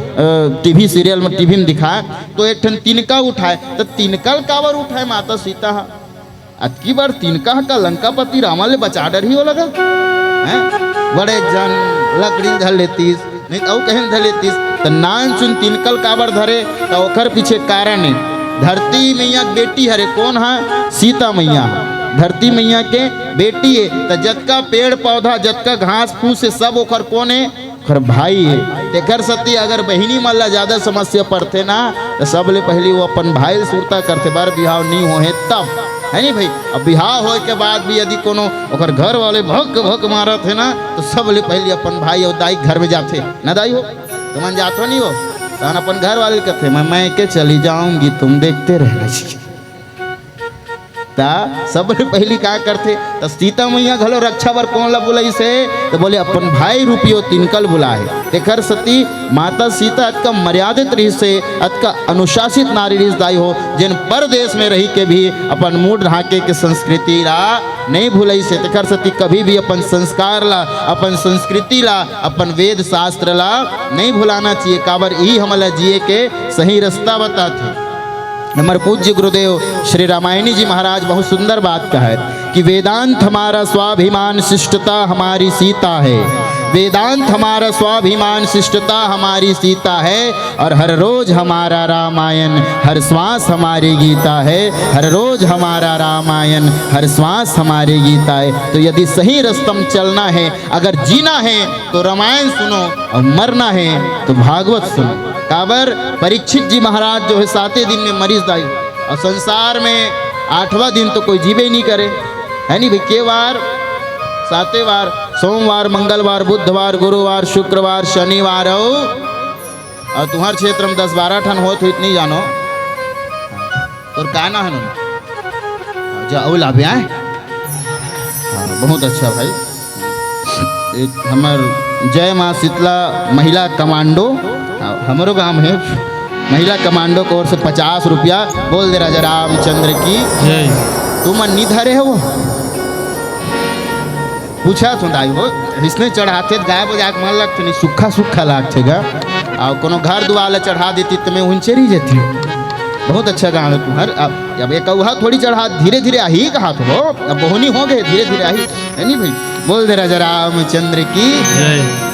टीवी सीरियल में, टीवी में दिखाए, तो एक ठन तिनका उठाए। तो तिनका ल काबर उठाए माता सीता ह? अतकी बार तिनका ह का लंकापति रावण ले बचा डरही हो लगा? हैं? बड़े जन लकड़ी धर लेतीस, नहीं तो अउ कहीं धर लेतीस। तो नान सुन तिनका ल काबर धरे? तो ओकर पीछे कारण है। धरती मैया के बेटी हरे। कौन है? सीता मैया ह। धरती मैया के बेटी है। तो जतका पेड़ पौधा, जतका घास फूस है, सब ओकर कौन है? ओकर भाई हे। तेकर सेती अगर बहिनी मन ला ज्यादा समस्या पड़थे ना, त सबले पहिली वो अपन भाई ल सुरता करथे, बर बिहाव नी होहे तब, है नी भाई? अब बिहाव होए के बाद भी यदि कोनो ओकर घर वाले भक भक मारत हे ना, तो सबले पहिली अपन भाई अउ दाई के घर में जाथे ना, दाई हो, तुमन जाथो नी हो, तहन अपन घर वाले ल कथे, "मैं, मैं के चली जाऊंगी, तुम देखते रहना।" त सबले पहिली का करथे? त सीता मैया घलो रक्षा बर कौन ला बुलाइस हे? त बोले, अपन भाई रूपी ओ तिनका ल बुलाए। तेकर सेती माता सीता अतका मर्यादित रहिस हे, अतका अनुशासित नारी रहिस दाई हो, जेन परदेश में रहि के भी अपन मुड़ ढांके के संस्कृति ला नहीं भुलाइस हे। तेकर सेती कभी भी अपन संस्कार ला, अपन संस्कृति ला, अपन वेद शास्त्र ला नहीं भुलाना चाहिए। काबर इही हमन ला जिए के सही रास्ता बताथे। हमर पूज्य गुरुदेव श्री रामायणी जी महाराज बहुत सुंदर बात कहे कि वेदांत हमारा स्वाभिमान, शिष्टता हमारी सीता है। वेदांत हमारा स्वाभिमान, शिष्टता हमारी सीता है, और हर रोज हमारा रामायण, हर श्वास हमारी गीता है। हर रोज हमारा रामायण, हर श्वास हमारी गीता है। तो यदि सही रास्ता में चलना है, अगर जीना है तो रामायण सुनो, और मरना है तो भागवत सुनो। काबर परीक्षित जी महाराज जो है साते दिन में मरिस दाई, और संसार में आठवां दिन तो कोई जीवे नहीं करे, है नी भाई? के वार? साते वार, सोमवार, मंगलवार, बुधवार, गुरुवार, शुक्रवार, शनिवार, और, और तुम्हार क्षेत्र में दस बारह ठन होत हुई, नहीं जानो। तोर का नाम है? जा, अउ लाबे आए। हाँ, बहुत अच्छा भाई। एक हमर जय माँ शीतला महिला कमांडो, हाँ, हमरो गांव है, महिला कमांडो की ओर से पचास रुपया। बोल दे राजा रामचंद्र की। जय। तुमन नी धरे हो? पूछा तो दाई हो, इसने चढ़ाथे त गाय बजा के मन लगथे, नहीं सूखा सूखा लागथे गा। और कोनो घर दुआर ला चढ़ा देती त मैं उंचे रही जाती। बहुत अच्छा गाँव है तुम्हार। अब, अब एक अउहा थोड़ी चढ़ा, धीरे धीरे आही कहा तो हो, अब बोहनी हो गए, धीरे धीरे आही, है नहीं भाई? बोल दे राजा रामचंद्र की। जय।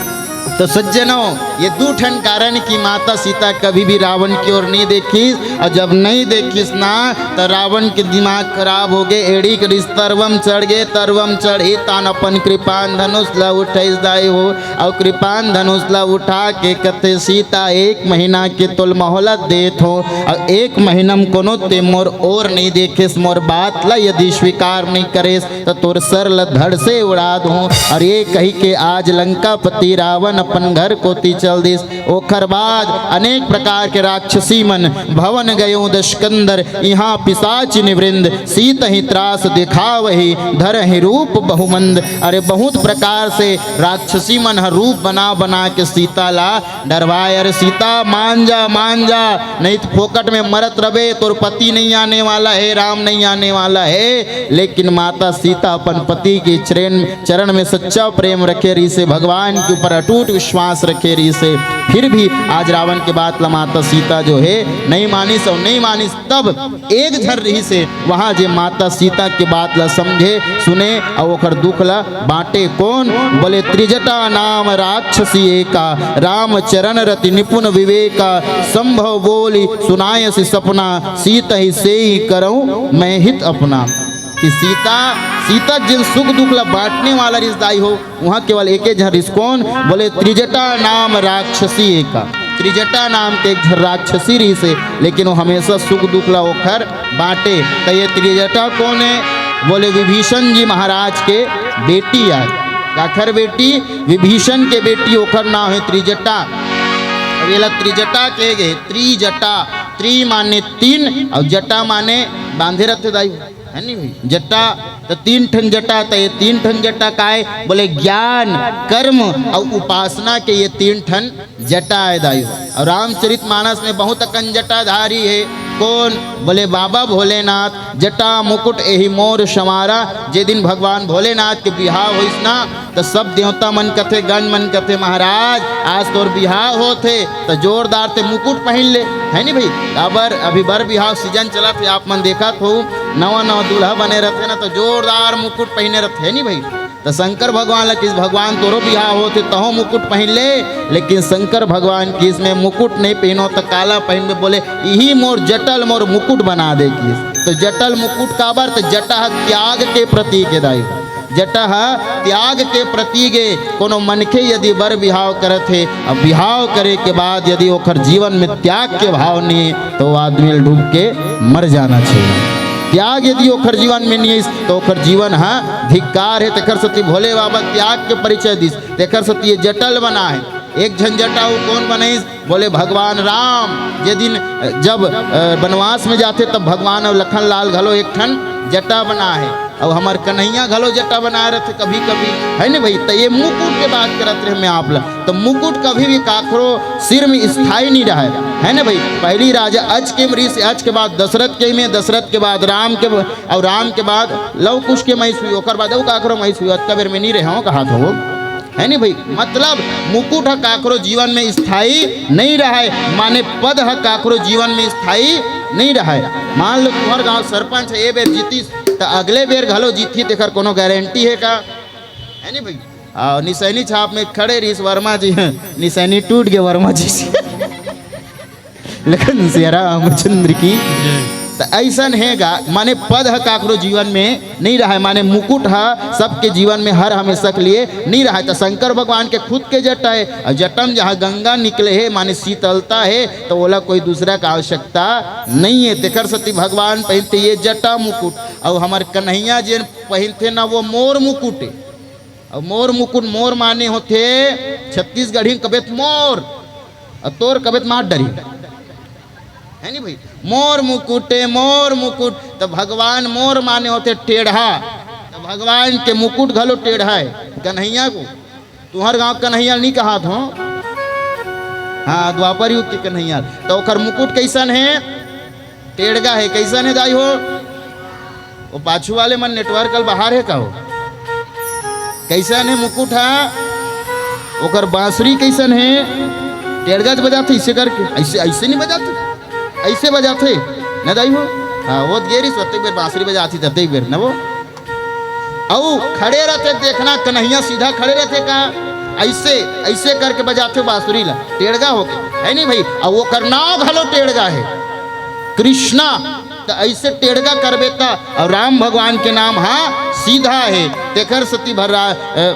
तो सज्जनों, ये दू ठन कारण कि माता सीता कभी भी रावण की ओर नहीं देखिस, और जब नहीं देखिस ना, तो रावण के दिमाग खराब हो गए। एड़ी करिस, तरवम चढ़ गए, तरवम चढ़ी तान अपन कृपान धनुष ला उठाइस दाई हो, और कृपान धनुष ला उठा के कथे, "सीता, एक महीना के तोल मोहलत देत हो, और एक महीना में कोनो ते मोर ओर नहीं देखेस, मोर बात ला यदि स्वीकार नहीं करेस, तो तोर सर ला धड़ से उड़ा दूं।" और ये कही के आज लंकापति रावण अपन घर कोती चल दिस। ओखर बाद अनेक प्रकार के राक्षसी मन, भवन गयो दशकंदर, इहाँ पिशाचिन वृंद, सीतहि त्रास दिखावही, धरहि रूप बहुमंद। अरे, बहुत प्रकार से राक्षसी मन ह रूप बना बना के सीता ला डरवाय। अरे सीता, मान जा, मान जा, नहीं तो फोकट में मरत रबे, तोर पति नहीं आने वाला है, राम नहीं आने वाला है। लेकिन माता सीता अपन पति के चरण, चरण में सच्चा प्रेम रखे रहिसे, भगवान के ऊपर अटूट विश्वास रखे रहिसे। फिर भी आज रावण के बात ला माता सीता जो है नहीं मानिस, और नहीं मानिस तब एक झन रहिसे वहाँ जे माता सीता के बात ला समझे, सुने, और ओकर दुख ला बांटे। कौन? बोले, त्रिजटा नाम राक्षसी एका, राम चरण रति निपुण विवेका, संभव बोली सुनायसि सपना, सीतहि सेई करऊं मैं हित अपना। कि सीता, सीता जिन सुख दुख ला बांटने वाला रिस दाई हो, वहाँ केवल एके झन रिस। कौन? बोले, त्रिजटा नाम राक्षसी एका। त्रिजटा नाम के एक झन राक्षसी रहिसे, लेकिन वो हमेशा सुख दुख ला ओखर बांटे। त ये त्रिजटा कौन है? बोले, विभीषण जी महाराज के बेटी आय। काखर बेटी? विभीषण के बेटी, ओखर नाम है त्रिजटा। अब ये ला त्रिजटा कहे गए, त्रिजटा। त्रि माने तीन, और जटा माने बांधे रथे दाई, है नी भाई? जटा, तो तीन ठन जटा, तो ये तीन ठन जटा काय? बोले, ज्ञान, कर्म और उपासना के ये तीन ठन जटा है दाई। और रामचरित मानस में बहुत अकन जटाधारी है। कौन? बोले, बाबा भोलेनाथ। जटा मुकुट एहि मोर संवारा। जे दिन भगवान भोलेनाथ के बिहाव होइस ना, तो सब देवता मन कथे, गण मन कथे, महाराज, आज तोर बिहाव होथे, तो जोरदार ते मुकुट पहिन ले, है नी भाई? काबर अभी बर बिहाव सीजन चलत हे, आप मन देखत हो, नवा नवा दूल्हा बने रथे ना, तो जोरदार मुकुट पहिने रथे, है नी भाई? तो शंकर भगवान ला किस, भगवान तोरो बिहाव होथे, तहो मुकुट पहिन ले। लेकिन शंकर भगवान किस, मैं मुकुट नहीं पहनो तो काला पहिनबे। बोले, इही मोर जटा ल मोर मुकुट बना दे किस। तो जटा ल मुकुट काबर? तो जटा ह त्याग के प्रतीक है दाई। जटा ह त्याग के प्रतीक ए। कोनो मनखे यदि बर बिहाव करत हे, अब बिहाव करे के बाद यदि ओखर जीवन में त्याग के भाव नहीं हे, तो वो आदमी ल डूब के मर जाना चाहिए। त्याग यदि ओखर जीवन में नहीं हे, तो ओखर जीवन ह धिक्कार हे। तेखर सेती भोले बाबा त्याग के परिचय दिस, तेखर सेती ये जटा ल बना हे। एक झन जटा वो कौन बनाइस? बोले, भगवान राम जे दिन, अ, जब, अ, वनवास में जाथे, तब भगवान और लखन लाल घलो एक ठन जटा बना हे। और हमर कन्हैया घलो जटा बनाए रथे कभी कभी, है ना भाई? तो ये मुकुट के बात करत रहे मैं आप ला। तो मुकुट कभी भी काखरो सिर में स्थायी नहीं रहा है, है ना भाई? पहली राजा अज के मरीज, अज के बाद दशरथ के में, दशरथ के बाद राम के, और राम के बाद लव कुश के मैस हुई, ओकर बाद अउ काखरो मैस हुई, अतका बेर में नहीं रहे हो, कहा था वो। है नी भाई? मतलब मुकुट ह काखरो जीवन में स्थायी नहीं रहा है, माने पद ह काखरो जीवन में स्थायी नहीं रहा है। मान लो तुम्हार गांव सरपंच है, ए बेर जीतीस, तो अगले बेर घलो जीतही, तेकर कोनो गारंटी है का? है नी भाई? आ, निसैनी छाप में खड़े रहीस वर्मा जी, निसैनी टूट गए वर्मा जी से। लखन सिया रामचंद्र की। तो ऐसन हे गा, माने पद ह काखरो जीवन में नहीं रहा है, माने मुकुट ह सबके जीवन में हर हमेशा के लिए नहीं रहा है। तो शंकर भगवान के खुद के जटा है, और जटा में जहाँ गंगा निकले है, माने शीतलता है, तो ओला कोई दूसरा का आवश्यकता नहीं है। तेकर सेती भगवान पहिनथे ये जटा मुकुट, और हमर कन्हैया जेन पहिनथे ना, वो मोर मुकुट है। और मोर मुकुट, मोर माने होथे छत्तीसगढ़ी में कबे त मोर, और तोर कबे त मार डरी, है नी भाई? मोर मुकुटे, मोर मुकुट। तो भगवान मोर माने होथे टेढ़ा, तो भगवान के मुकुट घलो टेढ़ा है। कन्हैया को, तुम्हार गांव कन्हैया नहीं कहा था, हाँ, द्वापर युग के कन्हैया। तो ओकर मुकुट कैसन है? टेढ़ा है। कैसन है दाई हो? वो पाछू वाले मन नेटवर्क कल बाहर है का हो? कैसन है मुकुट हा? ओकर बांसुरी कैसन है? टेढ़ा च बजाथे, ऐसे करके, ऐसे, ऐसे नहीं बजाथे, ऐसे बजाथे, न दाई हो? हाँ, वो गेरी सोते बेर बांसुरी बजाथी, तते बेर न वो। अउ खड़े रहते, देखना, कन्हैया सीधा खड़े रहते का? ऐसे, ऐसे करके बजाथे बांसुरी ला, टेढ़ा होके, है नहीं भाई? अउ ओकर नाव घलो टेढ़ा है, कृष्णा। तो ऐसे टेढ़ा करबे त, और राम भगवान के नाम, हाँ, सीधा है। तेकर सेती भर रहा, अ,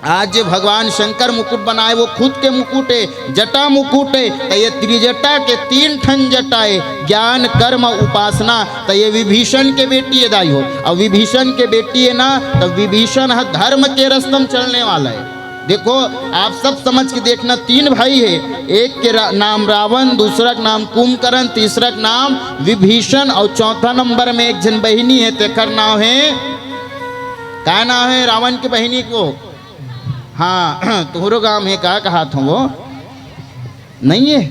आज जे भगवान शंकर मुकुट बनाए, वो खुद के मुकुट है, जटा मुकुट है। तो ये त्रिजटा के तीन ठन जटा है, ज्ञान, कर्म, उपासना। तो ये विभीषण के बेटी है दाई हो, और विभीषण के बेटी है ना, तो विभीषण है धर्म के रस्ते में चलने वाला है। देखो, आप सब समझ के देखना, तीन भाई हे, एक के रा-, नाम रावण, दूसरा के नाम कुंभकर्ण, तीसरा के नाम विभीषण, अउ चौथा नंबर में एक झन बहिनी हे, तेकर नाम हे, का नाम हे रावण के बहिनी को? हाँ, तुहरो गांव हे, का कहात हों वो? नहीं हे?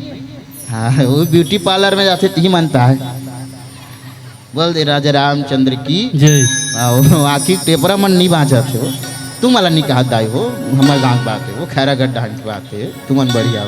हाँ, वो beauty parlour में जाथे, तिही मनता हे। बोल दे राजा रामचंद्र की। जय। हाँ, वो आँखी के टेपरा मन नहीं बाँचत हे वो। तुम वाला नहीं कहा दाई हो, हमर गाँव के बात हे, वो खैरागढ़ डहान के बात हे, तुमन बढ़िया हो।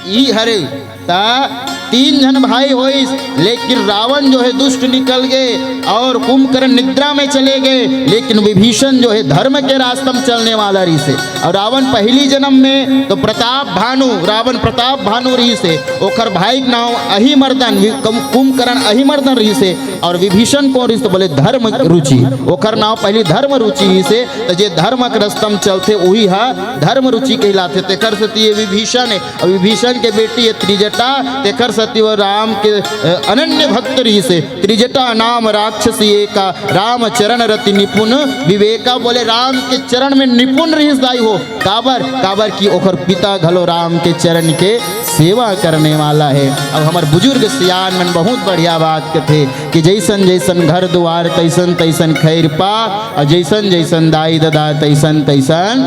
ई हरे, ता तीन झन भाई होइस, लेकिन रावण जो हे दुष्ट निकल गे अउ कुंभकर्ण निद्रा में चले गे, लेकिन विभीषण जो हे धर्म के रास्ता में चलने वाला रहिस हे। अउ रावण पहिली जनम में तो प्रताप भानु, रावण प्रताप भानु रहिस हे, ओखर भाई के नाम अहिमर्दन, वि-, कम-, कुंभकर्ण अहिमर्दन रहिस हे, अउ विभीषण कोन रहिस हे तो बोले धर्म रुचि, ओखर नाम पहिली धर्म रुचि रहिस हे। तो जे धर्म के रस्ता में चलथे, उही हा धर्म रुचि कहलाथे। तेकर सेती ये विभीषण हे, अउ विभीषण के बेटी हे त्रिजटा, तेकर सेती वो राम के, अ, अनन्य भक्त रहिस हे। त्रिजटा नाम राक्षसी एका, राम चरण रति निपुण विवेका। बोले राम के चरण में निपुण रहिस दाई हो। काबर? काबर कि ओखर पिता घलो राम के चरण के सेवा करने वाला हे। अब हमर बुजुर्ग सियान मन बहुत बढ़िया बात कथे कि जैसन जैसन घर दुआर, तैसन तैसन खैर पा, अउ जैसन जैसन दाई ददा, तैसन तैसन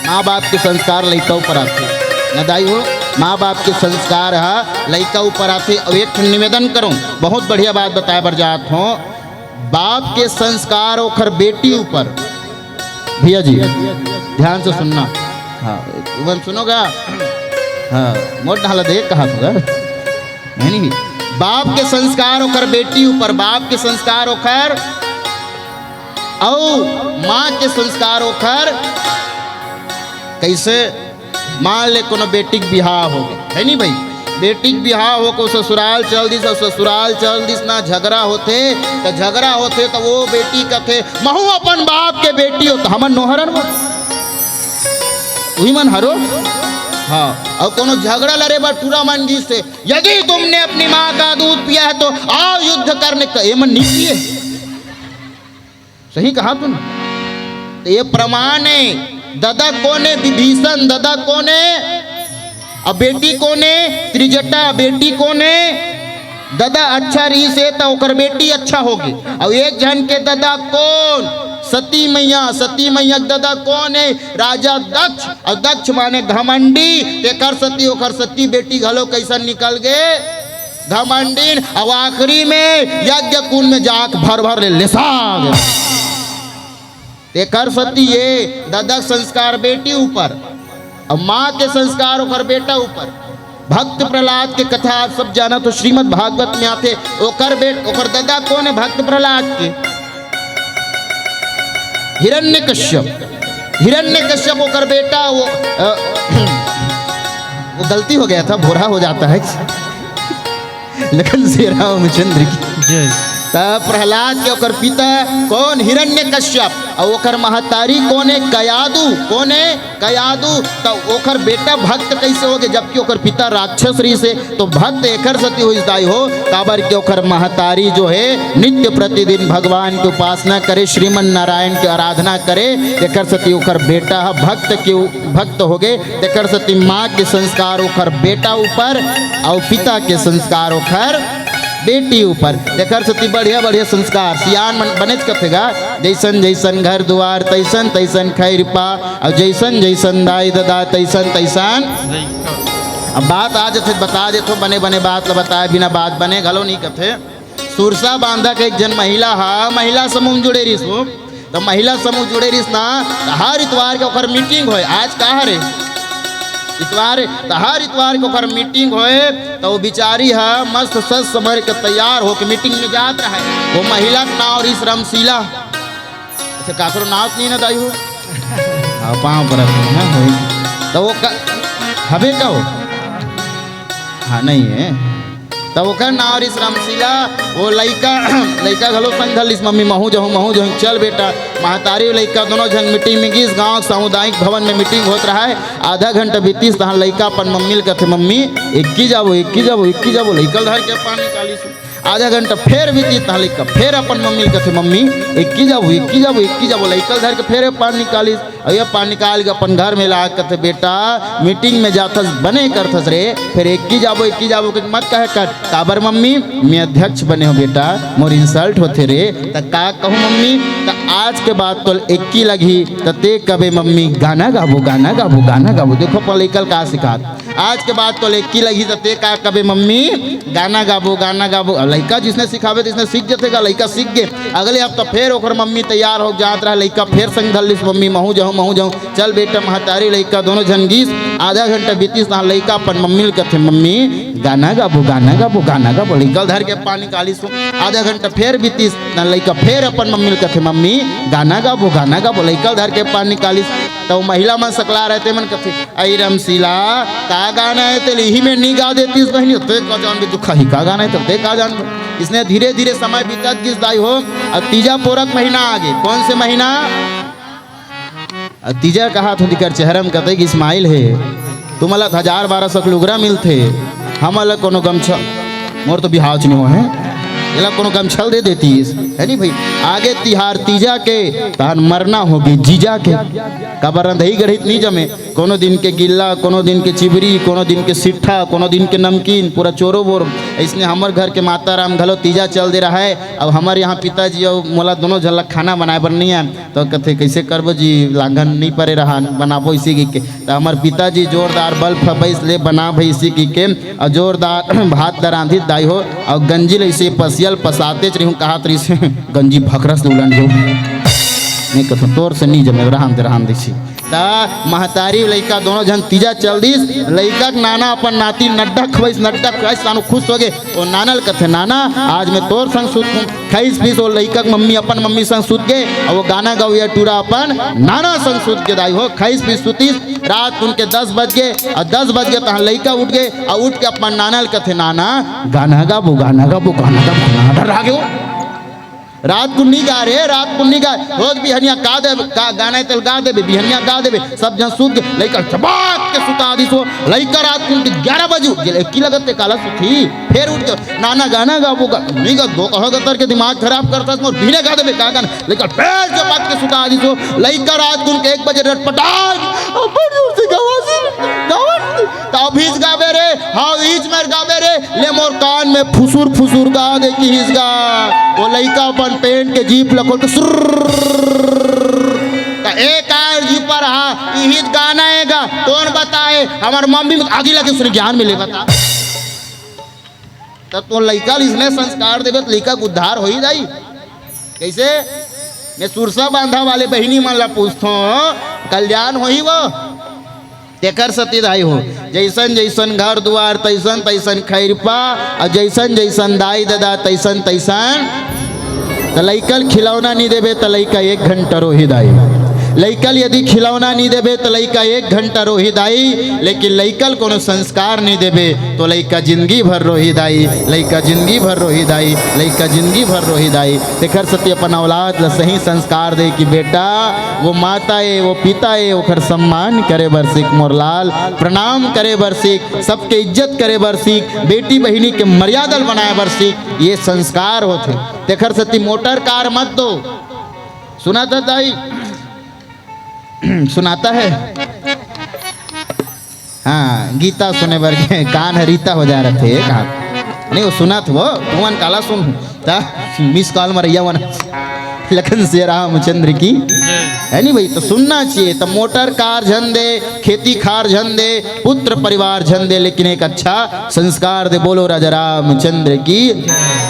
माँ बाप के संस्कार लइका ऊपर आथे। न दाई हो, माँ बाप के संस्कार ह लइका ऊपर आथे। अउ एक ठन निवेदन करूँ, बहुत बढ़िया बात बताए बर जात हों, बाप के संस्कार ओखर बेटी ऊपर। भैया जी, ध्यान से सुनना। हाँ, तुमन सुनोगा? हाँ, मोर डाला दे, कहा तुमन? नहीं, नहीं। बाप के संस्कार ओखर बेटी ऊपर, बाप के संस्कार ओखर, अउ माँ के संस्कार ओखर। कैसे? मान ले कोनो बेटी के बिहाव हो गे, हे नी भाई? बेटी के बिहाव हो के ससुराल चल दिस, अउ ससुराल चल दिस ना, झगड़ा होथे, त झगड़ा होथे त वो बेटी कथे, "महू अपन बाप के बेटी हो," त हमन नोहरन वो, उही मन हरो। हाँ, अउ कोनो झगड़ा लड़े बर टूरा मन गिस हे, "यदि तुमने अपनी माँ का दूध पिया है तो आओ युद्ध करने का," ये मन नहीं पिए। सही कहा तुम। तो ये प्रमाण हे, ददा कोन हे? विभीषण ददा कोन हे? अउ बेटी कोन हे? त्रिजटा। बेटी कोन हे? ददा अच्छा रहिस हे त ओकर बेटी अच्छा होगे। अउ एक झन के ददा कोन? सती मैया। सती मैया के ददा कोन हे? राजा दक्ष। अउ दक्ष माने घमंडी, तेकर सेती ओकर सती बेटी घलो कैसन निकल गे? घमंडिन। अउ आखिरी में यज्ञ कुंड में जाके भर भर ले लेसा गे। तेकर सेती ये ददा के संस्कार बेटी ऊपर, अउ माँ के संस्कार ओकर बेटा ऊपर। भक्त प्रहलाद के कथा आप सब जानत हो, श्रीमद् भागवत में आथे। ओकर बेट-, ओकर ददा कोन हे भक्त प्रहलाद के? हिरण्यकश्यप। हिरण्यकश्यप ओकर बेटा, वो, अ, वो गलती हो गया था, भोरा हो जाता है। लखन से रामचंद्र की। जय। त प्रहलाद के ओकर पिता कोन? हिरण्यकश्यप। अउ ओकर महतारी कोन हे? कयादु। कोन हे? कयादु। त ओकर बेटा भक्त कैसे होगे, जबकि ओकर पिता राक्षस रहिस हे? तो भक्त एकर सेती होइस दाई हो, काबर के ओकर महतारी जो हे नित्य प्रतिदिन भगवान के उपासना करे, श्रीमन नारायण के आराधना करे, एकर सेती ओकर बेटा ह भक्त के उ-, भक्त होगे। तेकर सेती माँ के संस्कार ओकर बेटा ऊपर, अउ पिता के संस्कार ओकर बेटी ऊपर। तेकर सेती बढ़िया बढ़िया संस्कार सियान मन बनेच कथे गा, "जैसन जैसन घर दुआर, तैसन तैसन खैर पा, अउ जैसन जैसन दाई ददा, तैसन तैसन।" अब बात आ जथे, बता देथो, बने बने बात ल बताए बिना बात बने घलो नहीं कथे। सुरसा बांधा के एक झन महिला हा, महिला समूह में जुड़े रहिस वो। त महिला समूह जुड़े रहिस ना, त हर इतवार के ओकर मीटिंग होय। आज का हरे? इतवार। त हर इतवार के ओकर मीटिंग होय, त वो बिचारी ह मस्त सज संवर के तैयार होके मीटिंग में जात रहय। वो महिला के नाव रहिस रमशीला। अच्छा, काकरो नाव तो नहीं ना दाई हो? हाँ, पाँव परत हँव, हाँ, होय। त वो का, हबे का वो? हाँ, नहीं हे। त ओकर नाव रिहिस रामशीला, वो लइका, लइका घलो संग धर लिस, "मम्मी, महूँ जाहूँ, महूँ जाहूँ।" "चल बेटा।" महतारी लइका दोनों झन मीटिंग में गिस, गाँव सामुदायिक भवन में मीटिंग होत रहय। आधा घंटा बीतिस, तहाँ लइका अपन मम्मी ल कथे, "मम्मी, एक्की जाबो, एक्की जाबो, एक्की जाबो।" लइका ल धर के अपन निकालिस। आधा घंटा फेर बीतिस, तहाँ लइका फेर अपन मम्मी ल कथे, "मम्मी, एक्की जाबो, एक्की जाबो, एक्की जाबो।" लइका ल धर के फेर पान निकालिस, अउ ये पान निकाल के अपन घर में ला के कथे, "बेटा, मीटिंग में जाथस, बने करथस रे, फेर एक्की जाबो, एक्की जाबो के मत कहे कर।" "काबर मम्मी, मैं अध्यक्ष बने हो बेटा, मोर insult होथे रे।" "त का कहूँ मम्मी?" "त आज के बाद तोल एक्की लगही, त ते कबे मम्मी, गाना गाबो, गाना गाबो, गाना गाबो।" देखो, अपन लइका ल का सिखात। आज के बाद तोल एक्की लगही त ते का कबे मम्मी, गाना गाबो, गाना गाबो। अब लइका जिसने सिखाबे तिसने सीख जथे गा, लइका सीख गे। अगले हफ्ता फेर ओकर मम्मी तैयार हो जात रहा, लइका फेर संग धर लिस, "मम्मी, महूँ जाहूँ, महूँ जाहूँ।" चल बेटा, महतारी लइका दोनों झन गिस। आधा घंटा बीतिस, तहाँ लइका अपन मम्मी ल कथे, "मम्मी, गाना गाबो, गाना गाबो, गाना गाबो।" लइका ल धर के पान निकालिस। आधा घंटा फेर बीतिस, तहाँ लइका फेर अपन मम्मी ल कथे, "मम्मी, गाना गाबो, गाना गाबो।" लइका ल धर के पान निकालिस। त वो महिला मन सकला रहे, ते मन कथे, "अई रमशीला, का गाना हे तेला इही में नी गा देतिस बहिनी, ते का जानबे दुखा ही का गाना हे, ते का जानबे।" इसने धीरे-धीरे समय बीतत गिस दाई हो, अउ तीजा पोरा के महीना आगे। कौन से महीना? अउ तीजा कहात हो, तेकर चेहरा में कतेक smile हे। तुमन ला हजार बारह सौ के लुगरा मिलथे, हमन ला कोनो गमछा, मोर तो बिहाव च नी होहे, एला कोनो गमछा ल दे देतिस, हे नी भई? आगे तिहार तीजा के, तहन मरना होगे जीजा के। काबर रंधई गढ़ई त नी जमे, कोनो दिन के गिल्ला, कोनो दिन के चिबरी, कोनो दिन के सिट्ठा, कोनो दिन के नमकीन, पूरा चोरो बोर। अइसने हमर घर के माता राम घलो तीजा चल दे रहय। अब हमर यहाँ पिताजी अउ मोला दोनों झन ला खाना बनाए बर नइ आय, त कथे, "कइसे करबो जी, लांघन नइ परे रहा, बनाबो इसी कहिके।" त हमर पिताजी जोरदार बल फबइस ले, "बना भई इसी कहिके," अउ जोरदार भात ल रांधिस दाई हो, अउ गंजी ल अइसे पसिया ल पसातेच रहिहूँ, कहात रहिस, "गंजी भखरस ले उलंड जाहू।" नइ कथों, "तोर से नी जमे, रहन दे, रहन दे इसी।" त महतारी लइका दोनों झन तीजा चल दिस। लइका के नाना अपन नाती नड्डा खवइस, नड्डा खवइस, सानू खुश होगे। ओ नाना ल कथे, "नाना, आज मैं तोर संग सुतहूँ।" खइस पीस ओ लइका के मम्मी अपन मम्मी संग सुत गे, अउ वो गाना गवइया टूरा अपन नाना संग सुत गे दाई हो। खइस पीस सुतिस, रात कुन के दस बज गे, अउ दस बज गे तहाँ लइका उठ गे, अउ उठ के अपन नाना ल कथे, "नाना, गाना गाबो, गाना गाबो, गाना गाबो।" नाना डर्रा गे हो। रात कुन नी गा रे, रात कुन नी गा। रोज बिहनिया गा देबे, गा-, गाना हे तेला गा देबे, बिहनिया गा देबे। सब झन सुत गे, लइका ल चबाक के सुता दिस हो। लइका रात कुन के ग्यारह बजे उठ गे, एक्की लगत ते काला सुतही, फेर उठ गे, "नाना गाना गाबो गा।" "नी गा, दो कहा गतर के दिमाग खराब करथस मोर, बिहने गा देबे का गाना।" लइका ल फेर चबाक के सुता दिस हो। लइका रात कुन के एक बजे रटपटाक, "अब्बड़ जोर से गावत हे, गावत हे।" "त अभीच गाबे रे?" "हाँ, अभीच मेर गाबे रे।" "ले मोर कान में फुसुर फुसुर गा दे," किहिस गा। वो लइका अपन पैंट के जीप ल खोल के सुर्र, त ए कार जीप पर हा, इही त गाना हे गा, कोन बताए, हमर मम्मी में आगी लगे सुन ज्ञान मिले बता। त तोर लइका ल इसने संस्कार देबे त लइका के उद्धार होही दाई। कइसे? मैं सुरसा बांधा वाले बहिनी मन ला पूछथों, कल्याण होही वो? तेकर सेती दाई हो, जइसन जइसन घर दुवार, तइसन तइसन खइरपा, अउ जइसन जइसन दाई ददा, तइसन तइसन। त लइका ल खिलौना नी देबे, त लइका एक घंटा रोही दाई। लइका ल यदि खिलौना नी देबे, त लइका एक घंटा रोही दाई, लेकिन लइका ल कोनो संस्कार नी देबे, तो लइका जिंदगी भर रोही दाई, लइका जिंदगी भर रोही दाई, लइका जिंदगी भर रोही दाई। तेखर सेती अपन औलाद ल सही संस्कार दे कि बेटा, वो माता ए, वो पिता ए, ओखर सम्मान करे बर सीख मोर लाल, प्रणाम करे बर सीख, सबके इज्जत करे बर सीख, बेटी बहिनी के मर्यादा ल बनाए बर सीख, ये संस्कार होथे। तेखर सेती मोटर कार मत दो। सुनात हे दाई? सुनात हे? हाँ, गीता सुने बर के कान ह रीता हो जा रथे, कहा। नहीं, वो सुनत हो, तुमन काला सुन, त miss call मरइया मन। लखन सिया रामचंद्र की, हे नी भई? त सुनना चाहिए। त मोटर कार झन दे, खेती खार झन दे, पुत्र परिवार झन दे, लेकिन एक अच्छा संस्कार दे। बोलो राजा रामचंद्र की।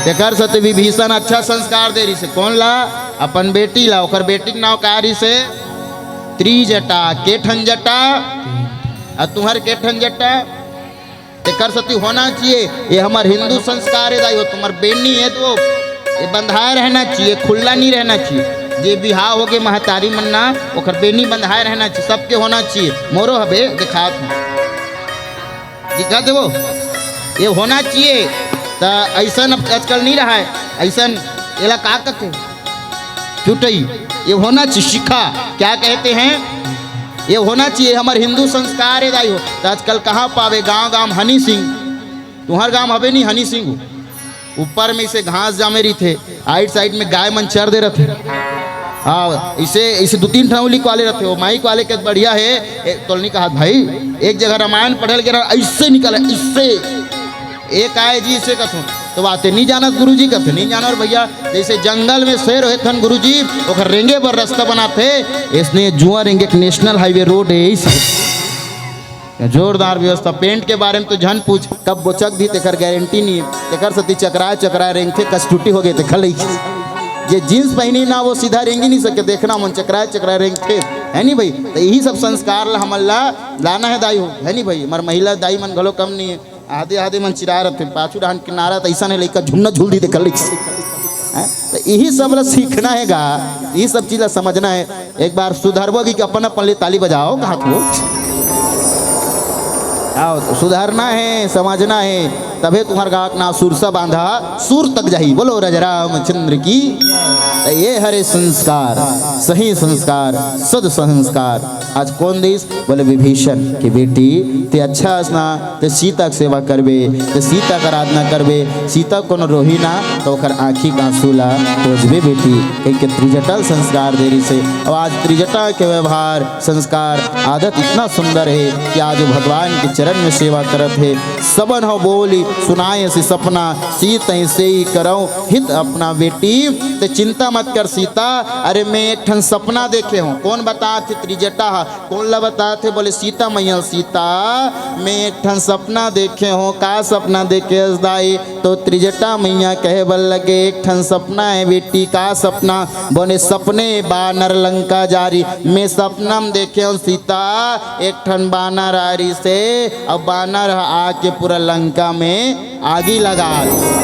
तेकर सेती विभीषण अच्छा संस्कार दे रहिसे। कोन ला? अपन बेटी ला। ओकर बेटी के नाव का रहिसे? त्रिजटा। के ठन जटा? अउ तुंहर के ठन जटा? तेकर सेती होना चाहिए। ये हमर हिंदू संस्कार हे दाई हो, तुंहर बेनी हे तो ये बंधाए रहना चाहिए, खुल्ला नी रहना चाहिए। जे बिहाव होगे महतारी मन ना, ओकर बेनी बंधाए रहना चाहिए, सबके होना चाहिए। मोरो हबे, देखात हूँ। दिखा देबो, ये होना चाहिए। त अइसन अब आजकल नी रहय, अइसन एला का कथे? चुटई। ये होना चाहिए, शिखा। क्या कहते हैं? ये होना चाहिए, हमर हिंदू संस्कार हे दाई हो। त आजकल कहाँ पावे? गांव गांव हनी सिंह, तुंहर गांव हबे नी हनी सिंह? ऊपर में इसे घास जामे रहिथे, आइट साइड में गाय मन चर दे रथे। हाँ, इसे, इसे दू तीन ठन उलिक वाले रथे, वो माइक वाले के बढ़िया हे। ए, तोलनी कहा भाई, एक जगह रामायण पढ़ल गे रहा, ऐसे निकले, इससे एक आए जी, इसे कथो तो बातें नहीं जानत गुरुजी, कथे नहीं जानत भैया। जैसे जंगल में शेर होए थन गुरुजी, ओकर रेंगे बर रास्ता बनाथे, इसने जुआ रेंगे एक नेशनल हाईवे रोड है, इस जोरदार व्यवस्था। पेंट के बारे में तो झन पूछ, कब बोचक दी तेकर गारंटी नहीं है, तेकर सती चकराए चकराए रेंगथे, कस टूटी हो गए थे खलई। जे जींस पहनी ना वो सीधा रेंगी नहीं सके, देखना मन चकराए चकराए रेंगथे, है नहीं भाई? तो यही सब संस्कार ला हमन ला लाना है दाई हो, है नहीं भाई? हमार महिला दाई मन घलो कम नहीं है, आधे आधे मन चिरा रथे, पाछू डहान किनारा त अइसन है लइका झुन्ना झूल दी देखल लइका। हैं? तो यही सब ला सीखना है गा, यही सब चीज ला समझना है। एक बार सुधरबो की अपन अपन ले ताली बजाओ कहा थो। आओ, तो सुधरना है, समझना है, तभे तुम्हार गाँव के नाम सुरसा बांधा सुर तक जाही। बोलो राजा रामचंद्र की। तो ये हरे संस्कार, सही संस्कार, सद संस्कार। आज कौन दिस? बोले विभीषण की बेटी, ते अच्छा हस ना, ते सीता के सेवा करबे, ते सीता के आराधना करबे, सीता कोनो रोही ना, तो ओकर आँखी के आंसू ला पोंछबे बेटी। कहिके त्रिजटा ल संस्कार दे रहिसे। अब आज त्रिजटा के व्यवहार, संस्कार, आदत इतना सुंदर है कि आज वो भगवान के चरण में सेवा करत है। सबन हो बोली सुनाए से सपना, सीत ही से ही करऊं हित अपना बेटी। ते चिंता मत कर सीता, अरे मैं एक ठन सपना देखे हूँ। कौन बतात हे? त्रिजटा ह। कौन ला बतात हे? बोले सीता मैया। सीता, मैं एक ठन सपना देखे हूँ। का सपना देखे हस दाई? तो त्रिजटा मैया कहे बर लगे, एक ठन सपना है बेटी। का सपना? बोले सपने बानर लंका जारी। मैं सपना में देखे हूँ सीता, एक ठन बानर आ रहिसे, अब बानर ह आके पूरा लंका में आगी लगा दे।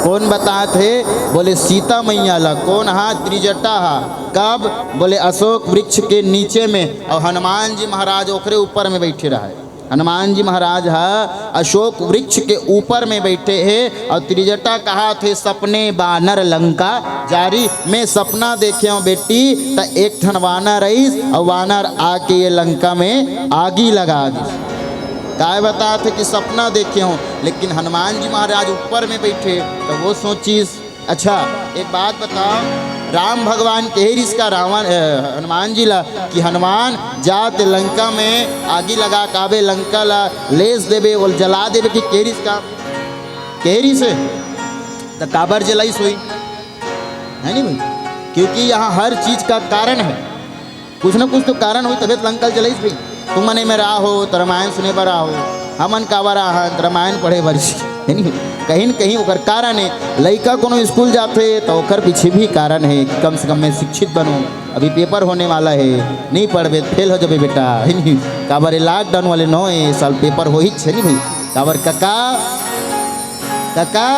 कौन बतात हे? बोले सीता मैया ला। कौन हा? त्रिजटा हा। कब? बोले अशोक वृक्ष के नीचे में, और हनुमान जी महाराज ओकरे ऊपर में बैठे रहे। हनुमान जी महाराज हा अशोक वृक्ष के ऊपर में बैठे हे और त्रिजटा कहा थे सपने बानर लंका जारी। मैं सपना देखे हूँ बेटी, त एक ठन वानर रईस और वानर आके ये लंका में आगी लगा दी। काय बतात हे कि सपना देखे हूँ, लेकिन हनुमान जी महाराज ऊपर में बैठे, तो वो सोचिस। अच्छा, एक बात बताओ, राम भगवान कहे रिस का रावण, अ, हनुमान जी ला कि हनुमान जा ते लंका में आगी लगा काबे, लंका ला लेस देबे, ओल जला देबे कि कहे रिस का? कहे रिस हे, त काबर जलाइस होई? है नहीं भाई? क्योंकि यहाँ हर चीज का कारण है। कुछ ना कुछ तो कारण होई, तबे त लंका ल जलाइस भाई। तुमन एमेर आहो त रामायण सुने बर आहो, हमन काबर आहन त रामायण पढ़े बर। है नहीं? कहीं न कहीं ओकर कारण है। लइका कोनो स्कूल जाथे त ओकर पीछे भी कारण है कि कम से कम मैं शिक्षित बनूं। अभी पेपर होने वाला है, नहीं पढ़बे त फेल हो जाबे बेटा, है नहीं? काबर ये लॉकडाउन वाले नौ ए साल पेपर होही छे नहीं भाई। काबर कका, कका,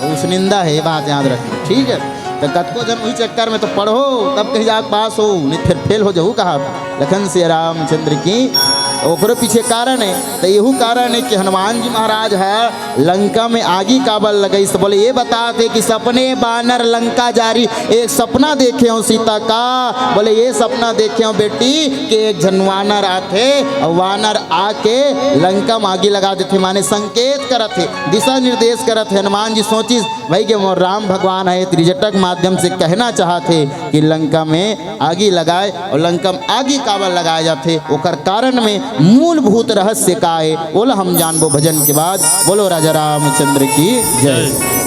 वो उसनिंदा है, ये बात याद रखना, ठीक है? तो कतको जन वही चक्कर में तो पढ़ो, तब कहीं जाके पास हो, नहीं फिर फेल हो जाऊ कहा। लखन से रामचंद्र की, तो ओकरे पीछे कारण है। तो यहू कारण है कि हनुमान जी महाराज है लंका में आगी काबर लगाइस, तो बोले ये बतात हे कि सपने बानर लंका जारी। एक सपना देखे हूँ सीता का, बोले ये सपना देखे हूँ बेटी कि एक झन वानर आथे और वानर आके लंका में आगी लगा देथे, माने संकेत करत हे, दिशा निर्देश करत हे। हनुमान जी सोचिस, भाई के मोर राम भगवान है, त्रिजटा के माध्यम से कहना चाहत हे कि लंका में आगी लगाए, और लंका में आगी काबर लगाए जाथे, ओकर कारण में मूलभूत रहस्य का है, ओला हम जानबो भजन के बाद। बोलो राजा रामचंद्र की जय।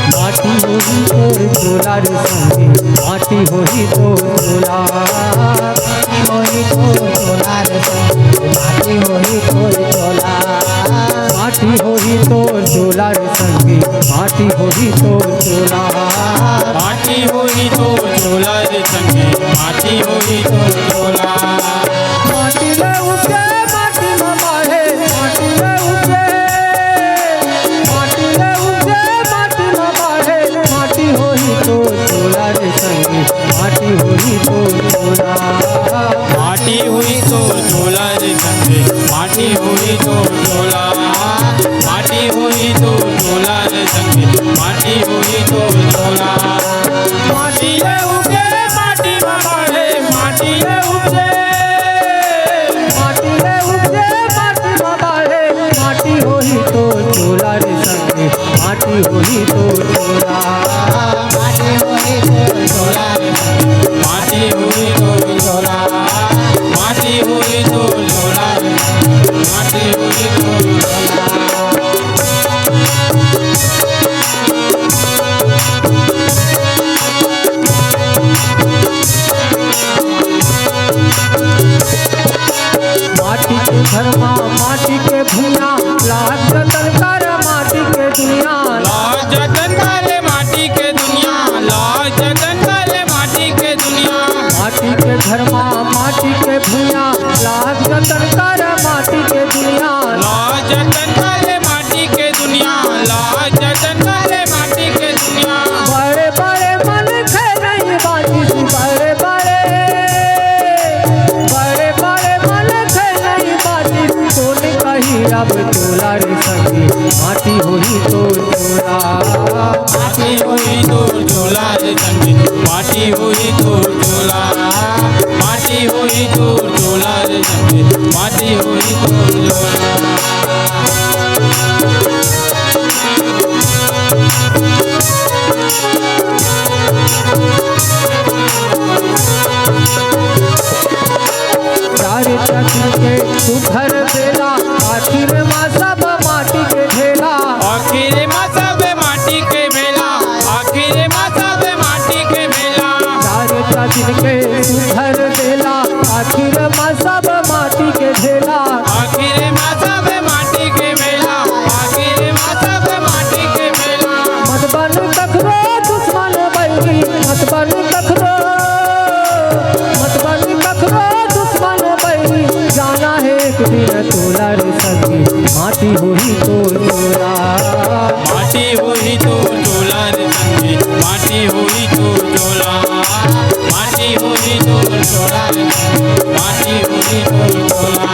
माटी होही तोर चोला रे संगी, माटी होही तोर चोला। माटी होही तोर चोला रे संगी, माटी होही तोर चोला। माटी होही तोर चोला रे संगी, माटी होही तोर चोला। माटी होही तोर चोला रे संगी, माटी होही तोर चोला। माटी ले उठे, माटी में माहे, माटी ले उठे। घर मा माटी के भुइयां, लाज जतन कर माटी के दुनिया। लाज जतन करे माटी के दुनिया, लाज जतन करे माटी के दुनिया। बड़े बड़े मनखे नहीं बाजिस, बड़े बड़े, बड़े बड़े मनखे नहीं बाजिस, कोन कही अब तोला रे संगी, माटी होही तोर चोला। माटी होही तोर चोला रे संगी, माटी होही तोर चोला। माटी होही तोर चोला रे संगी, माटी होही तोर चोला। चार चक्र के सुघर बेला, आखिर मा सब माटी के ढेला। आखिर मा सब माटी के मेला, आखिर मा सब माटी के मेला। चार चक्र के सुघर बेला, आखिर मा सब माटी के ढेला। आखिर मा सब माटी के मेला, आखिर मा सब माटी के मेला। मत बन कखरो दुश्मन बैरी, मत बन कखरो, मत बन कखरो दुश्मन बैरी। जाना हे एक दिन तोला रे संगी, माटी होही तोर चोला। माटी होही तोर चोला रे संगी, माटी होही तोर चोला। माटी होही तोर चोला रे संगी, माटी होही तोर चोला।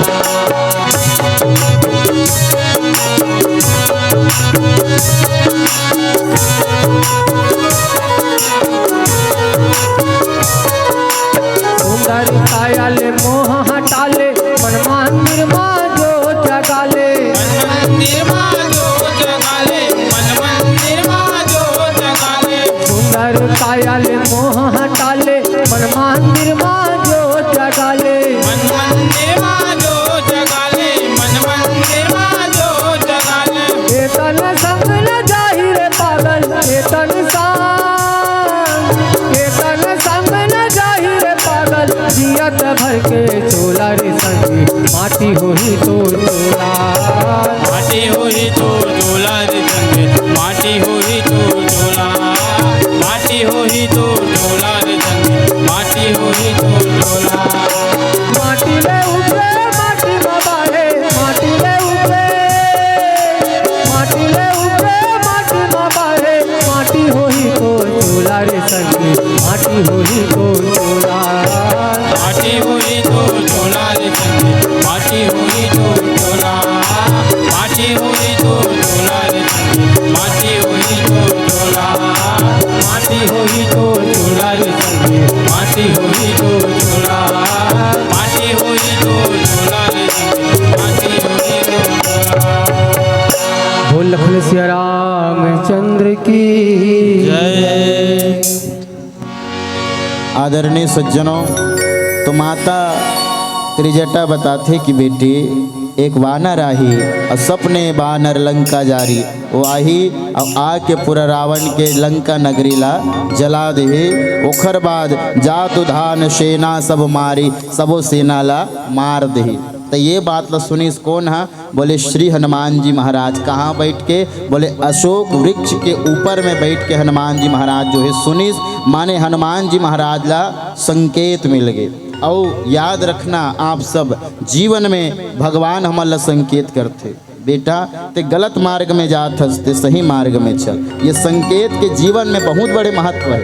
सुंदर काया ले मोह हटा ले, मन मंदिर मा जोत जगा ले। मन मंदिर मा जोत जगा ले, मन मंदिर मा जोत जगा ले। सुंदर काया ले मोह हटा ले, मन मंदिर मा जोत जगा ले। मन मंदिर मा जोत जगा ले, मन मंदिर मा जोत जगा ले। ए तन संग न जाही रे पागल, ए तन संग, ए तन संग न जाही रे पागल। जियत भर के चोला रे संगी, माटी होही तोर चोला। माटी होही तोर चोला रे संगी, माटी होही तोर चोला। माटी होही तोर चोला रे संगी, माटी होही तोर चोला। माटी ले उपजे, माटी मा बाढ़े, माटी ले उपजे, माटी ले उपजे, माटी मा बाढ़े। माटी होही तोर चोला रे संगी, माटी होही तोर चोला। माटी होही तोर चोला रे संगी, माटी होही तोर चोला। माटी होही तोर चोला रे संगी, माटी होही तोर चोला। माटी होही तोर चोला रे संगी, माटी होही तोर चोला। माटी होही तोर चोला रे संगी, माटी होही तोर चोला। बोल लखन सिया रामचंद्र की जय। आदरणीय सज्जनों, तो माता त्रिजटा बताथे कि बेटी, एक वानर आही, अउ सपने बानर लंका जारी। वो आही, अउ आके पूरा रावण के लंका नगरी ला जला देही। ओखर बाद जादूधान सेना सब मारी, सबो सेना ला मार देही। त ये बात ला सुनिस कोन हा? बोले श्री हनुमान जी महाराज। कहाँ बैठ के? बोले अशोक वृक्ष के ऊपर में बैठ के हनुमान जी महाराज जो है सुनिस, माने हनुमान जी महाराज ला संकेत मिल गे। अउ याद रखना आप सब, जीवन में भगवान हमन ला संकेत करथे, बेटा ते गलत मार्ग में जात हस, ते सही मार्ग में चल। ये संकेत के जीवन में बहुत बड़े महत्व है।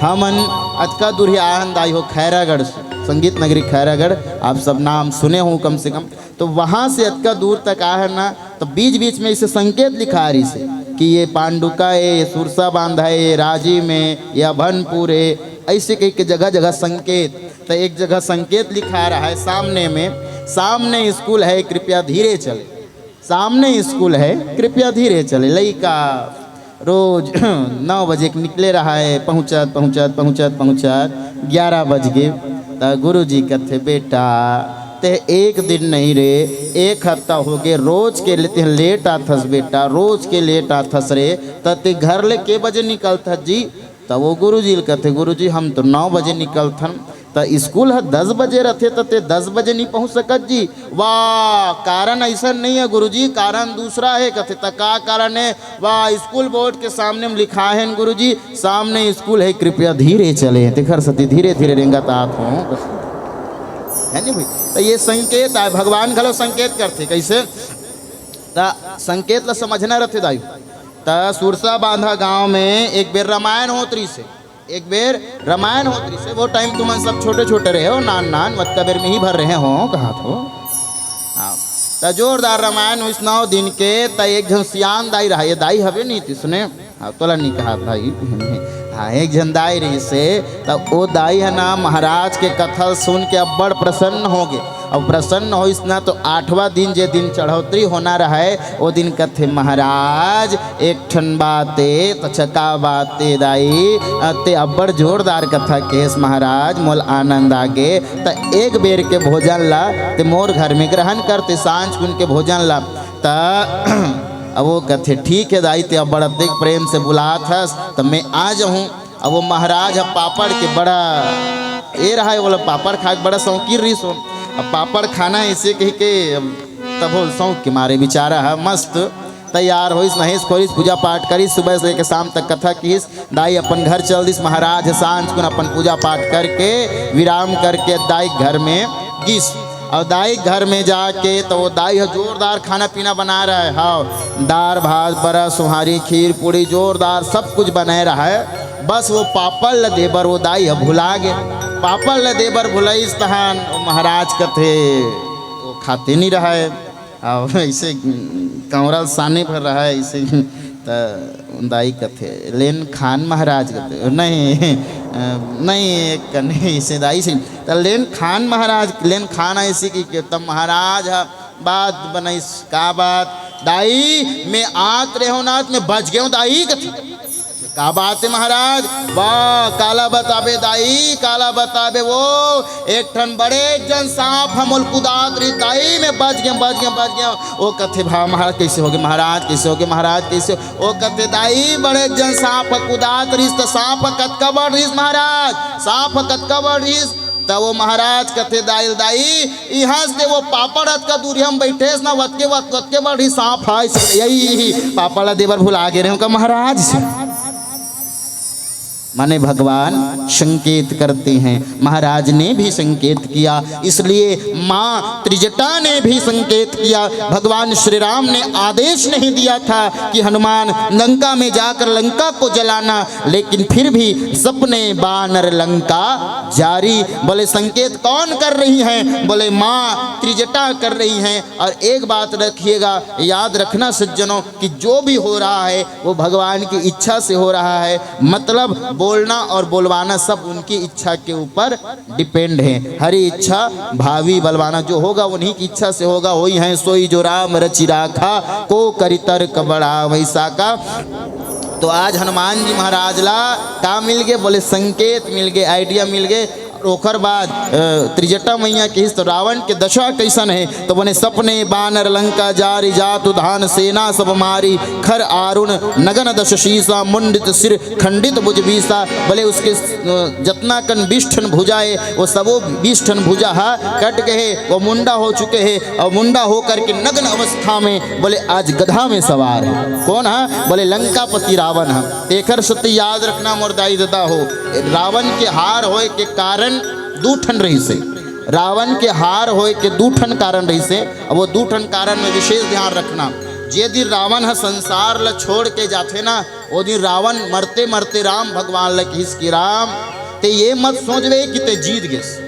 हमन अतका दूर ही आनंद आई हो खैरागढ़ से, संगीत नगरी खैरागढ़, आप सब नाम सुने हो कम से कम। तो वहाँ से अतका दूर तक आए हैं ना, तो बीच बीच में इसे संकेत लिखा रही से कि ये पांडुका है, ये सुरसा बांधा है, ये राजिम है, ये अभनपुर है, ऐसे कह के जगह जगह संकेत। तो एक जगह संकेत लिखा रहा है सामने में, सामने स्कूल है, कृपया धीरे चले। सामने स्कूल है, कृपया धीरे चले। लइका रोज नौ बजे के निकले रहा है, पहुँचत पहुँचत पहुँचत पहुँचत ग्यारह बज गे। त गुरुजी कथे, बेटा, ते एक दिन नहीं रे, एक हफ्ता हो गे, रोज के ले-, ते लेट आथस बेटा, रोज के लेट आथस रे। त ते घर ले के बजे निकलथस जी? त वो गुरुजी ल कथे, गुरुजी, हम तो नौ बजे निकलथन, त स्कूल ह दस बजे रथे, त ते दस बजे नहीं पहुंच सकत जी। वाह, कारण ऐसा नहीं है गुरुजी, कारण दूसरा है। कथे, त का कारण है? वाह, स्कूल बोर्ड के सामने में लिखा है न गुरुजी, सामने स्कूल है, कृपया धीरे चले। तेखर सेती धीरे धीरे रेंगत आत हों, है नहीं भाई? त ये संकेत आय, भगवान घलो संकेत करथे। कैसे? त संकेत ला समझना रथे दाई। त सुरसा बांधा गांव में एक बेर रामायण होत रहिसे, एक बेर रामायण होत रहिसे। वो टाइम तुमन सब छोटे छोटे रहे हो, नान नान, वतका बेर में ही भर रहे हो, कहा थो। हाँ, त जोरदार रामायण होइस नौ दिन के। त एक झन सियान दाई रहा, ये दाई हवे नहीं तिसने, हाँ, तोला नहीं कहा दाई। हाँ, एक झन दाई रहिसे, त वो दाई है ना, महाराज के कथा सुन के अब्बड़ प्रसन्न हो गए। अब प्रसन्न होइस ना, तो आठवां दिन, जे दिन चढ़ोतरी होना रहे, वो दिन कथे, महाराज, एक ठन बात ए, त का बात ए दाई, अ, ते अब्बड़ जोरदार कथा केस महाराज, मोल आनंद आगे। त एक बेर के भोजन ला ते मोर घर में ग्रहण करते, सांझ कुन के भोजन ला। त अब वो कथे, ठीक है दाई, ते अब्बड़ अतेक प्रेम से बुलात हस, त मैं आ जाहूं। अब वो महाराज ह पापड़ के बड़ा ए रहा है, बोला, पापड़ खा के बड़ा शौकीन रहिस हो। अब पापड़ खाना है, इसे कह के अब तब वो शौक के मारे बेचारा है मस्त तैयार होइस, नहेस खोरिस, पूजा पाठ करिस, सुबह से लेके शाम तक कथा किहिस। दाई अपन घर चल दिस। महाराज सांझ कुन अपन पूजा पाठ करके विराम करके दाई घर में गिस। और दाई घर में जाके तो वो दाई ह जोरदार खाना पीना बना रहा है। हाँ, दार भात, बरा, सुहारी, खीर, पूड़ी, जोरदार सब कुछ बनाए रहा है। बस वो पापड़ ल देबर वो दाई ह भुला गे। पापड़ ल देबर भुलाइस तहान वो महाराज कथे, वो खाते नहीं रहा है। अब ऐसे कमरा साने भर रहा है, ऐसे त दाई कथे, "लेन खान महाराज," कथे, "नहीं, अ, नहीं, एक कने ऐसे दाई से, त लेन खान महाराज, लेन खान ऐसे की के।" तब महाराज ह बात बनाइस, "का बात?" "दाई, मैं आत रहे हो ना, त मैं बच गए हूँ दाई," कथे। "का बात है महाराज?" "वाह, काला बताबे दाई, काला बताबे, वो एक ठन बड़े जन सांप ह मोल कुदात रही दाई, मैं बच गया, बच गया, बच गया।" वो कथे, "भा महाराज, कैसे होगे महाराज, कैसे होगे महाराज, कैसे?" वो कथे, "दाई, बड़े जन सांप ह कुदात रहिस, त सांप ह कतका बड़ रहिस महाराज, सांप ह कतका बड़ रहिस?" त वो महाराज कथे, "दाई, दाई, इहां से वो पापड़ अतका दूरी हम बैठे ना, वतके, वत-, वतके बड़ रहिस सांप ह, यही पापड़ ला देबर भुला गे रहे का महाराज।" माने भगवान संकेत करते हैं, महाराज ने भी संकेत किया, इसलिए माँ त्रिजटा ने भी संकेत किया। भगवान श्री राम ने आदेश नहीं दिया था कि हनुमान लंका में जाकर लंका को जलाना, लेकिन फिर भी सपने बानर लंका जारी। बोले, संकेत कौन कर रही हैं? बोले, माँ त्रिजटा कर रही हैं। और एक बात रखिएगा, याद रखना सज्जनों, कि जो भी हो रहा है वो भगवान की इच्छा से हो रहा है। मतलब बोलना और बोलवाना सब उनकी इच्छा के ऊपर डिपेंड है। हरि इच्छा भावी बलवाना, जो होगा उन्हीं की इच्छा से होगा। होई है सोई जो राम रचि राखा, को करि तर्क बड़ा वैसा का। तो आज हनुमान जी महाराज ला का मिल गए? बोले, संकेत मिल गए, आइडिया मिल गए। और ओकर बाद अ, त्रिजटा मैया किहिस तो रावण के दशा कैसन है? तो बने, सपने बानर लंका जारी, जातु धान सेना सब मारी, खर आरुण नगन दश शीसा, मुंडित सिर खंडित भुज बीसा। बोले, उसके अ, जतना कन बीस ठन भुजा है, वो सबो बीस ठन भुजा हा कट गए है, वो मुंडा हो चुके है, और मुंडा हो करके नग्न अवस्था में, बोले, आज गधा में सवार है। कौन हा? बोले, लंकापति रावण हा। एकर सेती याद रखना मोर दाई ददा हो, रावण के हार होए के कारण दू ठन रहिसे। रावण के हार होए के दू ठन कारण रहिसे। अब वो दू ठन कारण में विशेष ध्यान रखना। जे दिन रावण ह संसार ल छोड़ के जाथे ना, वो दिन रावण मरते मरते राम भगवान ल किहिस कि राम, ते ये मत सोचबे कि ते जीत गेस।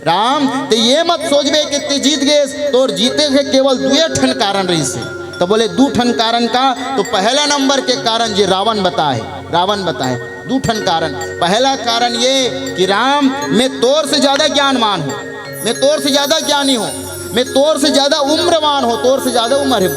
राम, ते ये मत सोचबे कि ते जीत गेस, तोर जीते के केवल दुए ठन कारण रहिसे। तो बोले, दू ठन कारण का? तो पहला नंबर के कारण जे रावण बताए, रावण बताए दू ठन कारण। पहला कारण ये कि राम, मैं तोर से ज्यादा ज्ञानवान हूँ, मैं तोर से ज्यादा ज्ञानी हूँ, मैं तोर से ज्यादा उम्रवान हूँ, तोर से ज्यादा उम्र है,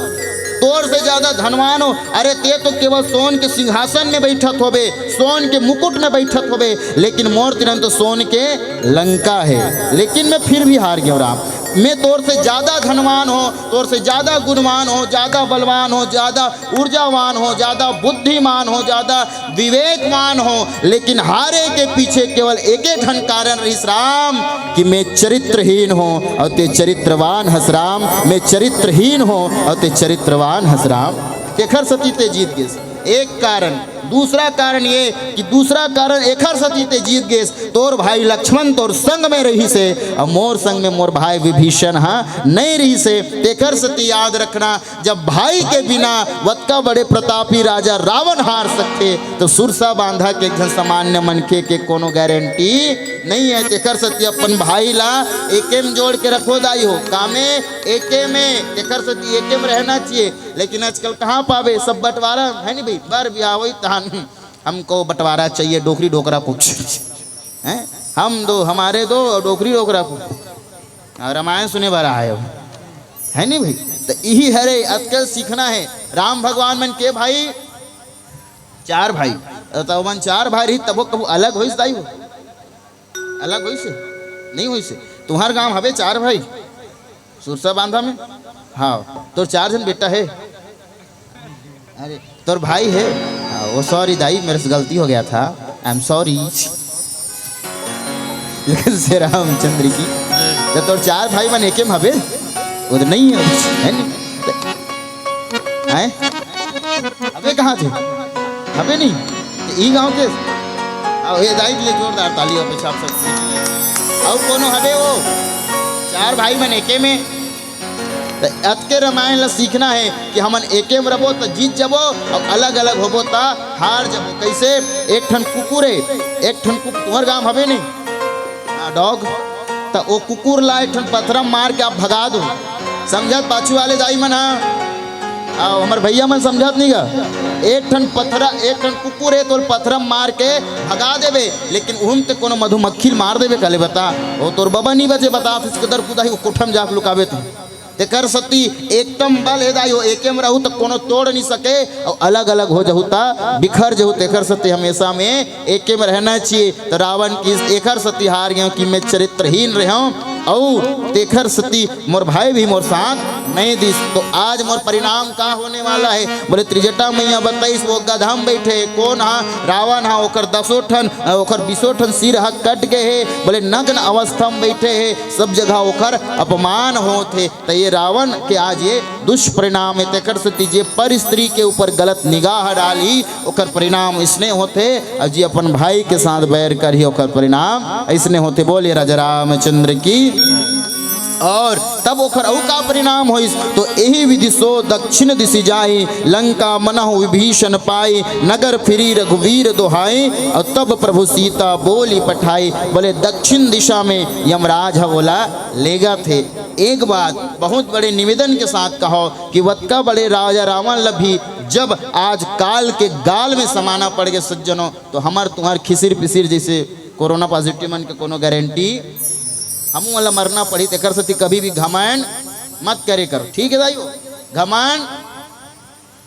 तोर से ज्यादा धनवान हूँ। अरे, ते तो केवल सोन के सिंहासन में बैठत होबे, सोन के मुकुट में बैठत होबे, लेकिन मोर तीर तो सोन के लंका है, लेकिन मैं फिर भी हार गयो राम। मैं तोर से ज्यादा धनवान हो, तोर से ज्यादा गुणवान हो, ज्यादा बलवान हो, ज्यादा ऊर्जावान हो, ज्यादा बुद्धिमान हो, ज्यादा विवेकवान हो, लेकिन हारे के पीछे केवल एके ठन कारण रहिस राम, कि मैं चरित्रहीन हो अउ ते चरित्रवान हस राम, मैं चरित्रहीन हो अउ ते चरित्रवान हस राम। तेखर सती ते जीत गेस, एक कारण। दूसरा कारण ये कि दूसरा कारण एखर सती ते जीत गेस, तोर भाई लक्ष्मण तोर संग में रहिसे अउ मोर संग में मोर भाई विभीषण हा नहीं रहिसे। तेखर सती याद रखना, जब भाई के बिना वतका बड़े प्रतापी राजा रावण हार सकथे, तो सुरसा बांधा के एक झन सामान्य मनखे के कोनो गारंटी नहीं है। तेखर सती अपन भाई ला एके में जोड़ के रखो दाई हो, कामे एके में, तेखर सती एके में रहना चाहिए। लेकिन आजकल कहाँ पाबे, सब बंटवारा है नी भाई, बर बिहाव होई तहान हमको बंटवारा चाहिए, डोकरी डोकरा कुछ हैं, हम दो, हमारे दो और डोकरी डोकरा कुछ। हाँ, रामायण सुने बर आए हो, है नी भाई? तो यही हरे आजकल सीखना है। राम भगवान मन के भाई, चार भाई, तो मन चार भाई रही, तबो कभू अलग होइस दाई हो? अलग होइस हे? नहीं होइस हे। तुम्हार गांव हवे चार भाई सुरसा बांधा में? हाँ, तोर चार झन बेटा है। अरे, तोर भाई है? हाँ, वो सॉरी दाई, मेरे से गलती हो गया था, आई एम सॉरी। लेकिन श्री रामचंद्र की, तो तोर चार भाई मन एके में हवे, वो तो नहीं है, है नहीं? हैं? अबे कहाँ थे? अबे नहीं। तो ई गांव के, आओ, ये दाई के लिए जोरदार ताली हो, पेशाब सब। आओ, कोनो हबे वो? चार भाई मन एके में। तो अतके रामायण ला सीखना है कि हमन एके में रबो तो जीत जबो, और अलग-अलग होबो तो हार जबो। कैसे? एक ठन कुकुर है, एक ठन कुक-, तुम्हार गांव हबे नहीं? हाँ, डॉग। त ओ कुकुर ला एक ठन पथरा मार के आप भगा दो। समझत पाछू वाले दाई मन हा? आओ, हमर भैया मन समझत नहीं गा? एक ठन पथरा, एक ठन कुकुर है तो पथरा मार के भगा देबे, लेकिन उहम ते कोनो मधुमक्खी ल मार देबे काले बता। ओ तोर बबा नहीं बचे बता, फिर कदर कुदाही ओ कोठम जाके लुकाबे ते। तेकर सती एकदम बल हे दाई हो, एके में रहू त कोनो तोड़ नहीं सके, और अलग-अलग हो जहू त बिखर जहू। तेकर सती हमेशा में एके में रहना चाहिए। तो रावण की एकर सती हार गयो कि मैं चरित्रहीन रहो, और तेकर सती मोर भाई भी मोर साथ नहीं दिस। तो आज मोर परिणाम का होने वाला है? बोले, त्रिजटा मैया बताइस, वो गधा में बैठे हे, कौन हा? रावण हा, ओकर दसों ठन, ओकर बीसों ठन सिर हा कट गए हे। बोले, नग्न अवस्था में बैठे हे, सब जगह ओकर अपमान होत हे। त ये रावण के आज ये दुष्परिणाम हे। तेकर सती जे पर स्त्री के ऊपर गलत निगाह डाली, ओकर परिणाम इसने होथे, और जे अपन भाई के साथ बैर करही, ओकर परिणाम इसने होथे। बोलिए राजा रामचंद्र की। और तब ओकर अउ का परिणाम होइस? तो एही विधि सो दक्षिण दिशि जाई, लंका मनहु विभीषण पाई, नगर फिरी रघुवीर दोहाई, और तब प्रभु सीता बोली पठाई। बोले, दक्षिण दिशा में यमराज ह ओला लेगथे। एक बात बहुत बड़े निवेदन के साथ कहो कि वतका बड़े राजा रावण ल भी जब आज काल के गाल में समाना पड़ गए सज्जनों, तो हमर तुम्हार खिसिर पिसिर जैसे कोरोना पॉजिटिव मन के कोनो गारंटी, हमू वाला मरना पड़ी। तेकर सती कभी भी घमंड मत करे करो, ठीक है दाई हो? घमंड,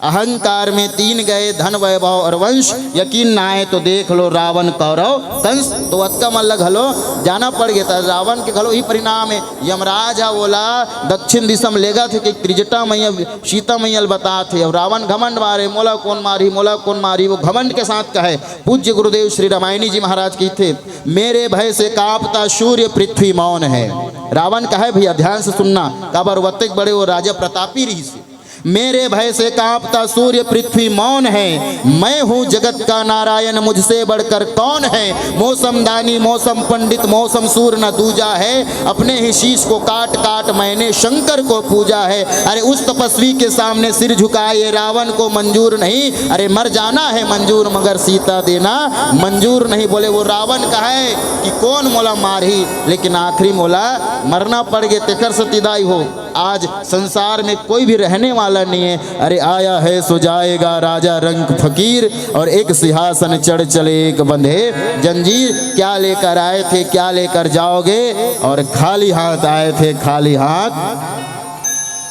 अहंकार में तीन गए, धन वैभव और वंश, यकीन ना आए तो देख लो रावण कौरव कंस। तो अतका मन ल घलो जाना पड़ गया था, रावण के घलो ही परिणाम है। यमराज हा ओला दक्षिण दिशा में लेगथे कि त्रिजटा मैया सीता मैया ल बतात हे। अब रावण घमंड मारे, मोला कौन मारी, मोला कौन मारी, वो घमंड के साथ कहे। पूज्य गुरुदेव श्री रामायणी जी महाराज कहिथे, मेरे भय से कांपता सूर्य पृथ्वी मौन है। रावण कहे, भैया ध्यान से सुनना, काबर वतेक बड़े वो राजा प्रतापी रहिस हे। मेरे भय से कांपता सूर्य पृथ्वी मौन है, मैं हूँ जगत का नारायण, मुझसे बढ़कर कौन है? मौसम दानी, मौसम पंडित, मौसम सूर न दूजा है, अपने ही शीश को काट काट मैंने शंकर को पूजा है। अरे उस तपस्वी के सामने सिर झुकाए रावण को मंजूर नहीं, अरे मर जाना है मंजूर मगर सीता देना मंजूर नहीं। बोले वो रावण कहे कि कौन मोला मारही, लेकिन आखिरी मोला मरना पड़ गए। तेकर सती दाई हो, आज संसार में कोई भी रहने वाला नहीं है। अरे आया है सो जाएगा राजा रंक फकीर, और एक सिंहासन चढ़ चले एक बंधे जंजीर। क्या लेकर आए थे, क्या लेकर जाओगे, और खाली हाथ आए थे, खाली हाथ।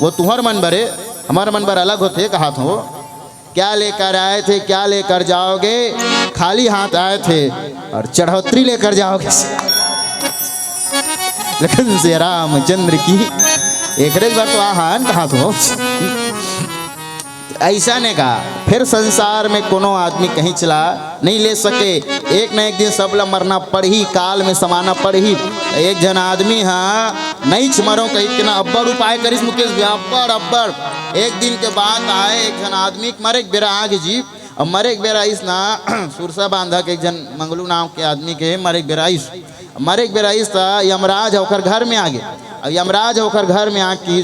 वो तुहर मन बरे, हमर मन बर अलग होथे, कहात हो। क्या लेकर आए थे, क्या लेकर जाओगे? खाली हाथ आए थे और चढ़ोतरी लेकर जाओगे। लखन से रामचंद्र की। एकरे बर तो आहान कहा तो ऐसा ने कहा, फिर संसार में कोनो आदमी कहीं चला नहीं ले सके। एक न एक दिन सबला मरना पड़ही, काल में समाना पड़ही। एक झन आदमी हा नहीं मरो कही के ना अब्बड़ उपाय करिस मुकेश भैया, अब्बड़ अब्बड़। एक दिन के बात आए, एक झन आदमी के मरे के बेरा आगे जी। अब मरे के बेरा आइस ना सुरसा बांधा के एक झन मंगलू नाम के आदमी के मरे के बेरा आइस। मरे के बेरा आइस त यमराज ओकर घर में आगे। अब यमराज ओकर घर में आके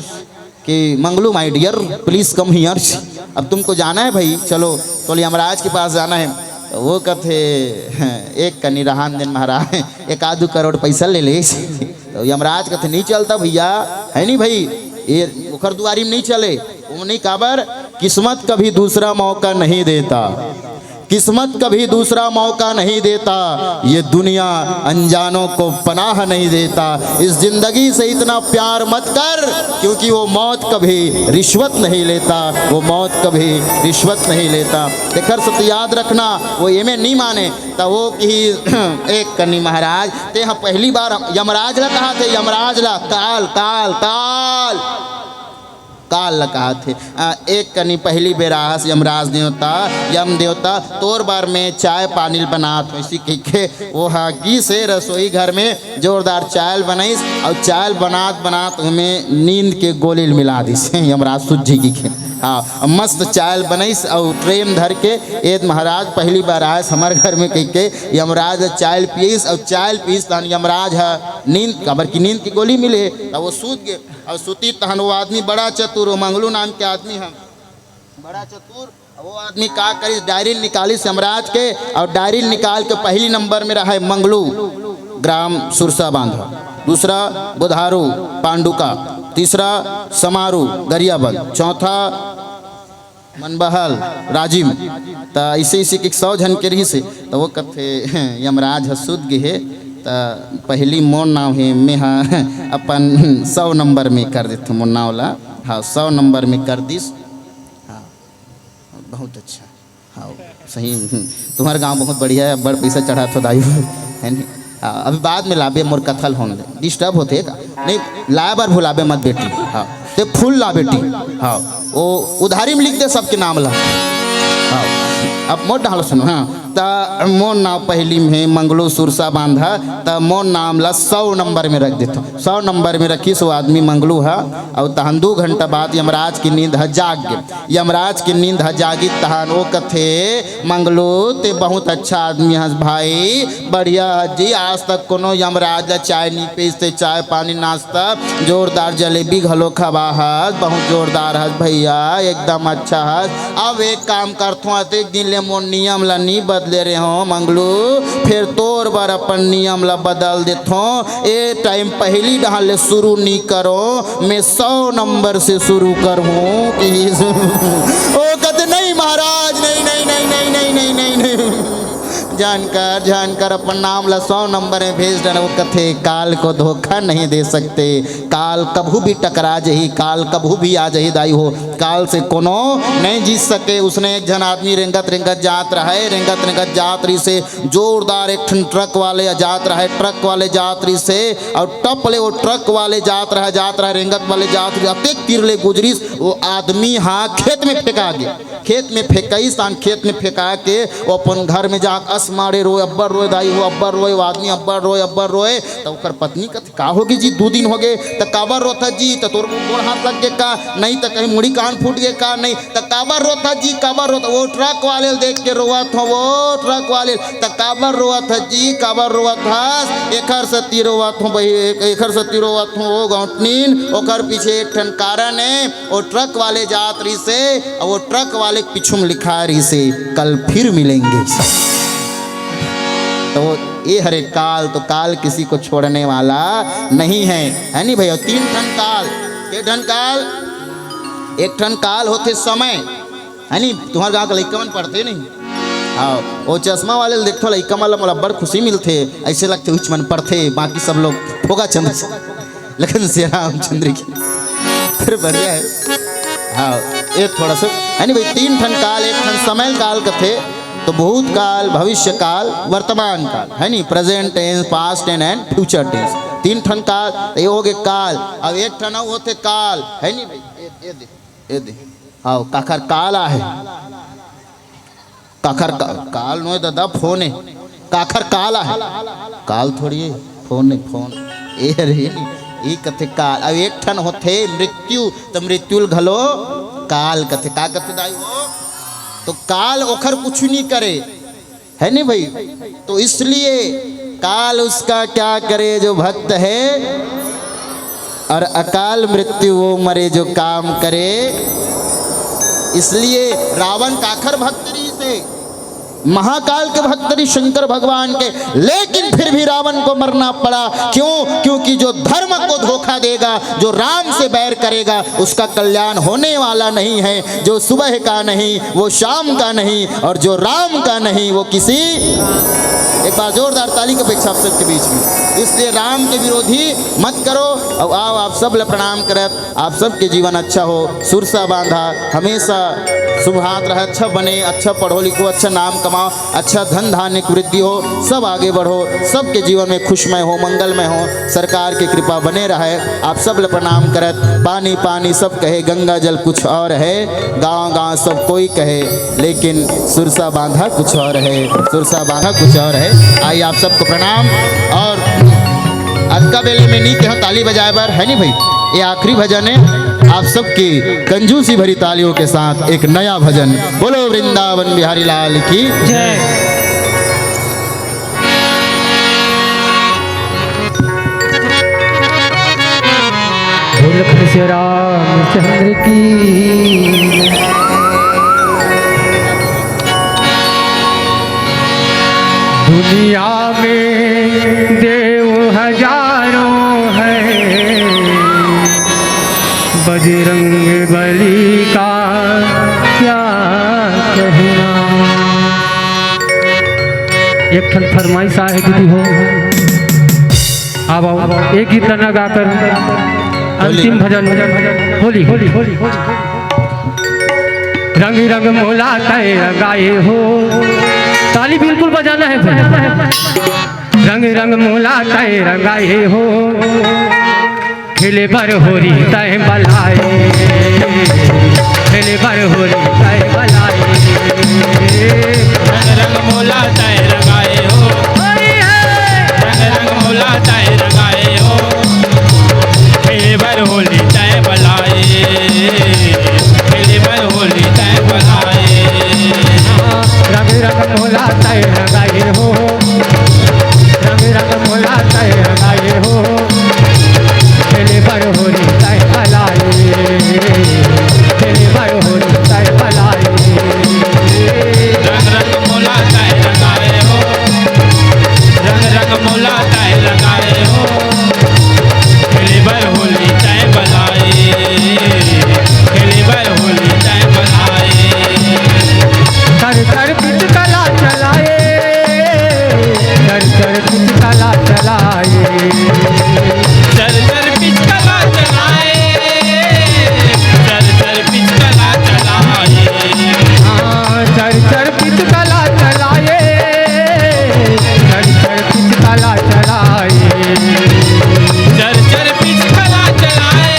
कि Manglu, my dear, please come here, अब तुमको जाना है भाई, चलो, तो यमराज के पास जाना है। तो वो कहते, एक कनी रहान दिन महाराज, एक आध करोड़ पैसा ले ले। तो यमराज कहते, नहीं चलता भैया, है नहीं भाई, ये ओकर दुआरी में नहीं चले, वो नहीं काबर, किस्मत कभी दूसरा मौका नहीं देता। किस्मत कभी दूसरा मौका नहीं देता, ये दुनिया अनजानों को पनाह नहीं देता। इस जिंदगी से इतना प्यार मत कर, क्योंकि वो मौत कभी रिश्वत नहीं लेता, वो मौत कभी रिश्वत नहीं लेता। एकर से तो याद रखना, वो एमे नहीं माने, त वो की एक कनी महाराज, ते ह पहली बार यमराज ला कहा थे, यमराज ला, काल, काल, काल। काल ल कहा थे। आ, एक कनी पहली बेर आहस यमराज देवता, यम देवता, तोर बर में चाय पानी ल बनात हो, इसी कहिके वो हा गिस हे रसोई घर में, जोरदार चाय ल बनाइस, अउ चाय ल बनात बनात ओमे नींद के गोली ल मिला दिस हे यमराज सूत जी कहिके। हाँ, मस्त चाय ल बनाइस अउ ट्रे म धर के, एद महाराज पहली बार आहस हमर घर में कहिके यमराज चाय ल पियइस अउ चाय ल पियइस तहन यमराज ह नींद, काबर की नींद के गोली मिले, त वो सूत गे। अउ सुती तहन वो आदमी बड़ा चतुर, वो मंगलू नाम के आदमी ह, बड़ा चतुर। वो आदमी का करिस, डायरी निकालिस यमराज के, अउ डायरी निकाल के पहली नंबर में रहा है मंगलू, ग्राम सुरसा बांधा, दूसरा बुधारू, पांडुका, तीसरा समारू, गरियाबंद, चौथा मनबहल, राजिम। त इसे इसे के सौ झन के रहिस हे, त वो कथे, यमराज ह सुत गे हे, त पहली मोर नाव हे, मैं ह अपन सौ नंबर में कर देथों मोर नाव ला। हाँ, सौ नंबर में कर दिस। हाँ, बहुत अच्छा। हाँ, सही। तुम्हर गांव बहुत बढ़िया हे, बड़ पैसा चढ़ात हो दाई, है नहीं? हाँ, अभी बाद में लाबे, मोर कथा ल होन दे, डिस्टर्ब होथे का। नहीं, लाए बर भुलाबे मत बेटी। हाँ, ते फूल ला बेटी। हाँ, वो उधारी में लिख दे सबके नाम ला। हाँ, अब मोर डाल सुनो। हाँ, त मोर नाव पहली में हे मंगलू सुरसा बांधा, त मोर नाम ला सौ नंबर में रख देथों। सौ नंबर में रखिस वो आदमी मंगलू ह, अउ तहन दू घंटा बाद यमराज के नींद ह जाग गे। यमराज के नींद ह जागिस तहन वो कथे, मंगलू, ते बहुत अच्छा आदमी हस भाई, बढ़िया हस जी, आज तक कोनो यमराज ला चाय नी पीस, ते चाय पानी नाश्ता, जोरदार जलेबी घलो खवा हस, बहुत जोरदार हस भैया, एकदम अच्छा हस। अब एक काम करथों, अतेक दिन ले मोर नियम ला नी बदले रहे हों मंगलू, फेर तोर बर अपन नियम ला बदल देथों। ए टाइम पहली डहार ले शुरू नी करों, मैं सौ नंबर से शुरू करहूँ कि ओ कथे, नहीं महाराज, नहीं, नहीं, नहीं। जानकर, जानकर अपन नाम ला सौ नंबर में भेज डन। वो कथे, काल को धोखा नहीं दे सकते, काल कभू भी टकरा जही, काल कभू भी आ जही दाई हो, काल से कोनो नहीं जीत सके। उसने एक झन आदमी रेंगत रेंगत जात रहे, रेंगत रेंगत जात रहिस हे, जोरदार एक ठन ट्रक वाले जात रहे, ट्रक वाले जात रहिस हे, अउ टप ले वो ट्रक वाले जात रहे, जात रहे, रेंगत वाले जात रहे, अतेक तीर ले गुजरिस, वो आदमी हा खेत में फेंका गे। खेत में फेंकाइस, तान खेत में फेंका के वो अपन घर में जाके अस माड़े रोए, अब्बड़ रोए दाई हो, अब्बड़ रोए, वो आदमी अब्बड़ रोए, अब्बड़ रोए। त ओकर पत्नी कथे, का होगे जी, दू दिन होगे, त काबर रोथस जी? त तोर गोड़ हाथ लग गे का? नहीं त कहीं मुड़ी कान फूट गे का? नहीं त काबर रोथस जी, काबर रोथस? वो ट्रक वाले ल देख के रोवत हों, वो ट्रक वाले ल। त काबर रोवत हस जी, काबर रोवत हस? एखर सेती रोवत हों बही, एखर सेती रोवत हों, वो गौंटनीन, ओकर पीछे एक ठन कारण हे। वो ट्रक वाले जात रहिस हे, अउ वो ट्रक वाले के पीछू में लिखाय रहिस हे, कल फिर मिलेंगे। त वो ए हरे काल, तो काल किसी को छोड़ने वाला नहीं है, है नहीं भैया? तीन ठन काल, के ठन काल? एक ठन काल होथे समय, है नहीं? तुम्हर गांव के लइका मन पढ़थे नहीं? हाँ, वो चश्मा वाले ल देखथों, लइका मन ला मोला अब्बड़ खुशी मिलथे, अइसे लगथे उहीच मन पढ़थे, बाकी सब लोग फोगा चंद। लेकिन श्री रामचंद्र की फिर बढ़िया हे। हाँ, ये थोड़ा सा, है नहीं भाई, तीन ठन काल, एक ठन समय काल कथे, तो भूतकाल, भविष्य काल, वर्तमान काल, है नहीं, present tense, past tense and future tense। तीन ठन काल, त ये होगे काल। अब एक ठन अउ होथे काल, हे नी भई? ये, ये दे, ये दे। हाँ, काखर काल आहे। काखर का-, काल नोहे ददा, फोन हे। काखर काल आहे। काल थोड़ी हे, फोन हे, फोन। ए रे, ई कथे काल। अब एक ठन होथे मृत्यु, त मृत्यु ल घलो काल कथे। का कथे दाई हो? तो काल ओखर कुछु नी करे, हे नी भई? तो इसलिए काल उसका क्या करे जो भक्त है, और अकाल मृत्यु वो मरे जो काम करे। इसलिए रावण काखर भक्त रिहिसे, महाकाल के भक्त रिहिसे शंकर भगवान के, लेकिन फिर भी रावण को मरना पड़ा। क्यों? क्योंकि जो धर्म को धोखा देगा, जो राम से बैर करेगा, उसका कल्याण होने वाला नहीं है। जो सुबह का नहीं, वो शाम का नहीं, और जो राम का नहीं, वो किसी, एक बार जोरदार ताली की अपेक्षा आप सबके बीच में। इसलिए राम के विरोधी मत करो। और आओ, आप सब ल प्रणाम करत, आप सबके जीवन अच्छा हो, सुरसा बांधा, हमेशा शुभ हाथ रहे, अच्छा बने, अच्छा पढ़ो लिखो, अच्छा नाम कमाओ, अच्छा धन धान्य की वृद्धि हो, सब आगे बढ़ो, सबके जीवन में खुशमय हो, मंगलमय हो, सरकार की कृपा बने रहे। आप सब ल प्रणाम करत, पानी पानी सब कहे, गंगा जल कुछ और है, गांव गांव सब कोई कहे, लेकिन सुरसा बांधा कुछ और है, सुरसा बांधा कुछ और है। आइए, आप सबको प्रणाम। और अतका बेले में नी कहेंव ताली बजाए बर, हे नी भई? ये आखिरी भजन हे। आप सबकी कंजूसी भरी तालियों के साथ एक नया भजन। बोलो वृंदावन बिहारी लाल की जय। बोल कृष्ण रामचंद्र की। दुनिया में देव हजारों हैं, बजरंग बली का क्या कहना। एक ठन फरमाइश आहे दीदी हो, अब आओ, एक गीत गाकर अंतिम भजन होली। रंग रंग मोला तय रंगाए हो, ताली बिल्कुल बजाना है भाई। रंग रंग मोला तय रंगाए हो, खेले बर होरी तय बलाए, खेले बर होरी तय बलाए। रंग रंग मोला तय रंगाए हो, होरी है। रंग रंग मोला तय रंगाए हो, खेले बर होली तय बलाए, खेले बर होली तय बलाए। रंग रंग मोला तय रंगाए हो, रंग रंग मोला तय रंगाए हो, खेले बर होरी तय बलाए, खेले बर होरी तय बलाए। रंग रंग मोला तय रंगाए हो, रंग रंग मोला तय रंगाए हो, खेले बर होली तय बलाए, खेले बर होली तय बलाए। कर कर पिचकला चलाए, कर कर पिचकला चलाए। चर चर पिचकला चलाए, चर चर पिचकला चलाए। हाँ, चर चर पिचकला चलाए, चर चर पिचकला चलाए। चर चर पिचकला चलाए,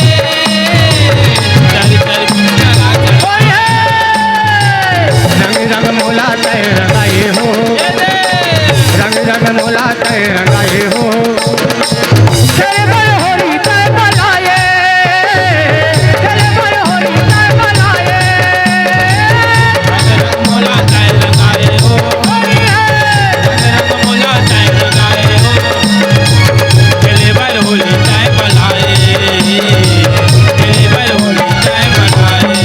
चर चर पिचकला चलाए। रंग रंग मोला तय रंगाए हो, रंग रंग मोला तय रंगाए हो। खेले बर होरी तय बलाए, खेले बर होरी तय बलाए। रंग रंग मोला तय रंगाए हो, रंग रंग मोला तय रंगाए हो। खेले बर होली तय बलाए, खेले बर होली तय बलाए।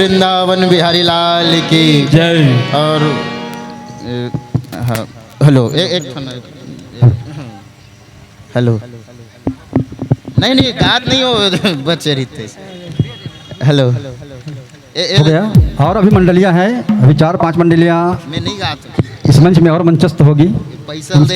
वृंदावन बिहारी लाल की। जय। और ए, हाँ, हेलो, ए, एक ठन, हेलो, नहीं नहीं, गात नहीं हो बच्चे रीते। हेलो, ए, ए, हो गया। और अभी मंडलियां हैं, अभी चार पांच मंडलियां मैं नहीं गाता। इस मंच में और मंचस्थ होगी। पैसा दे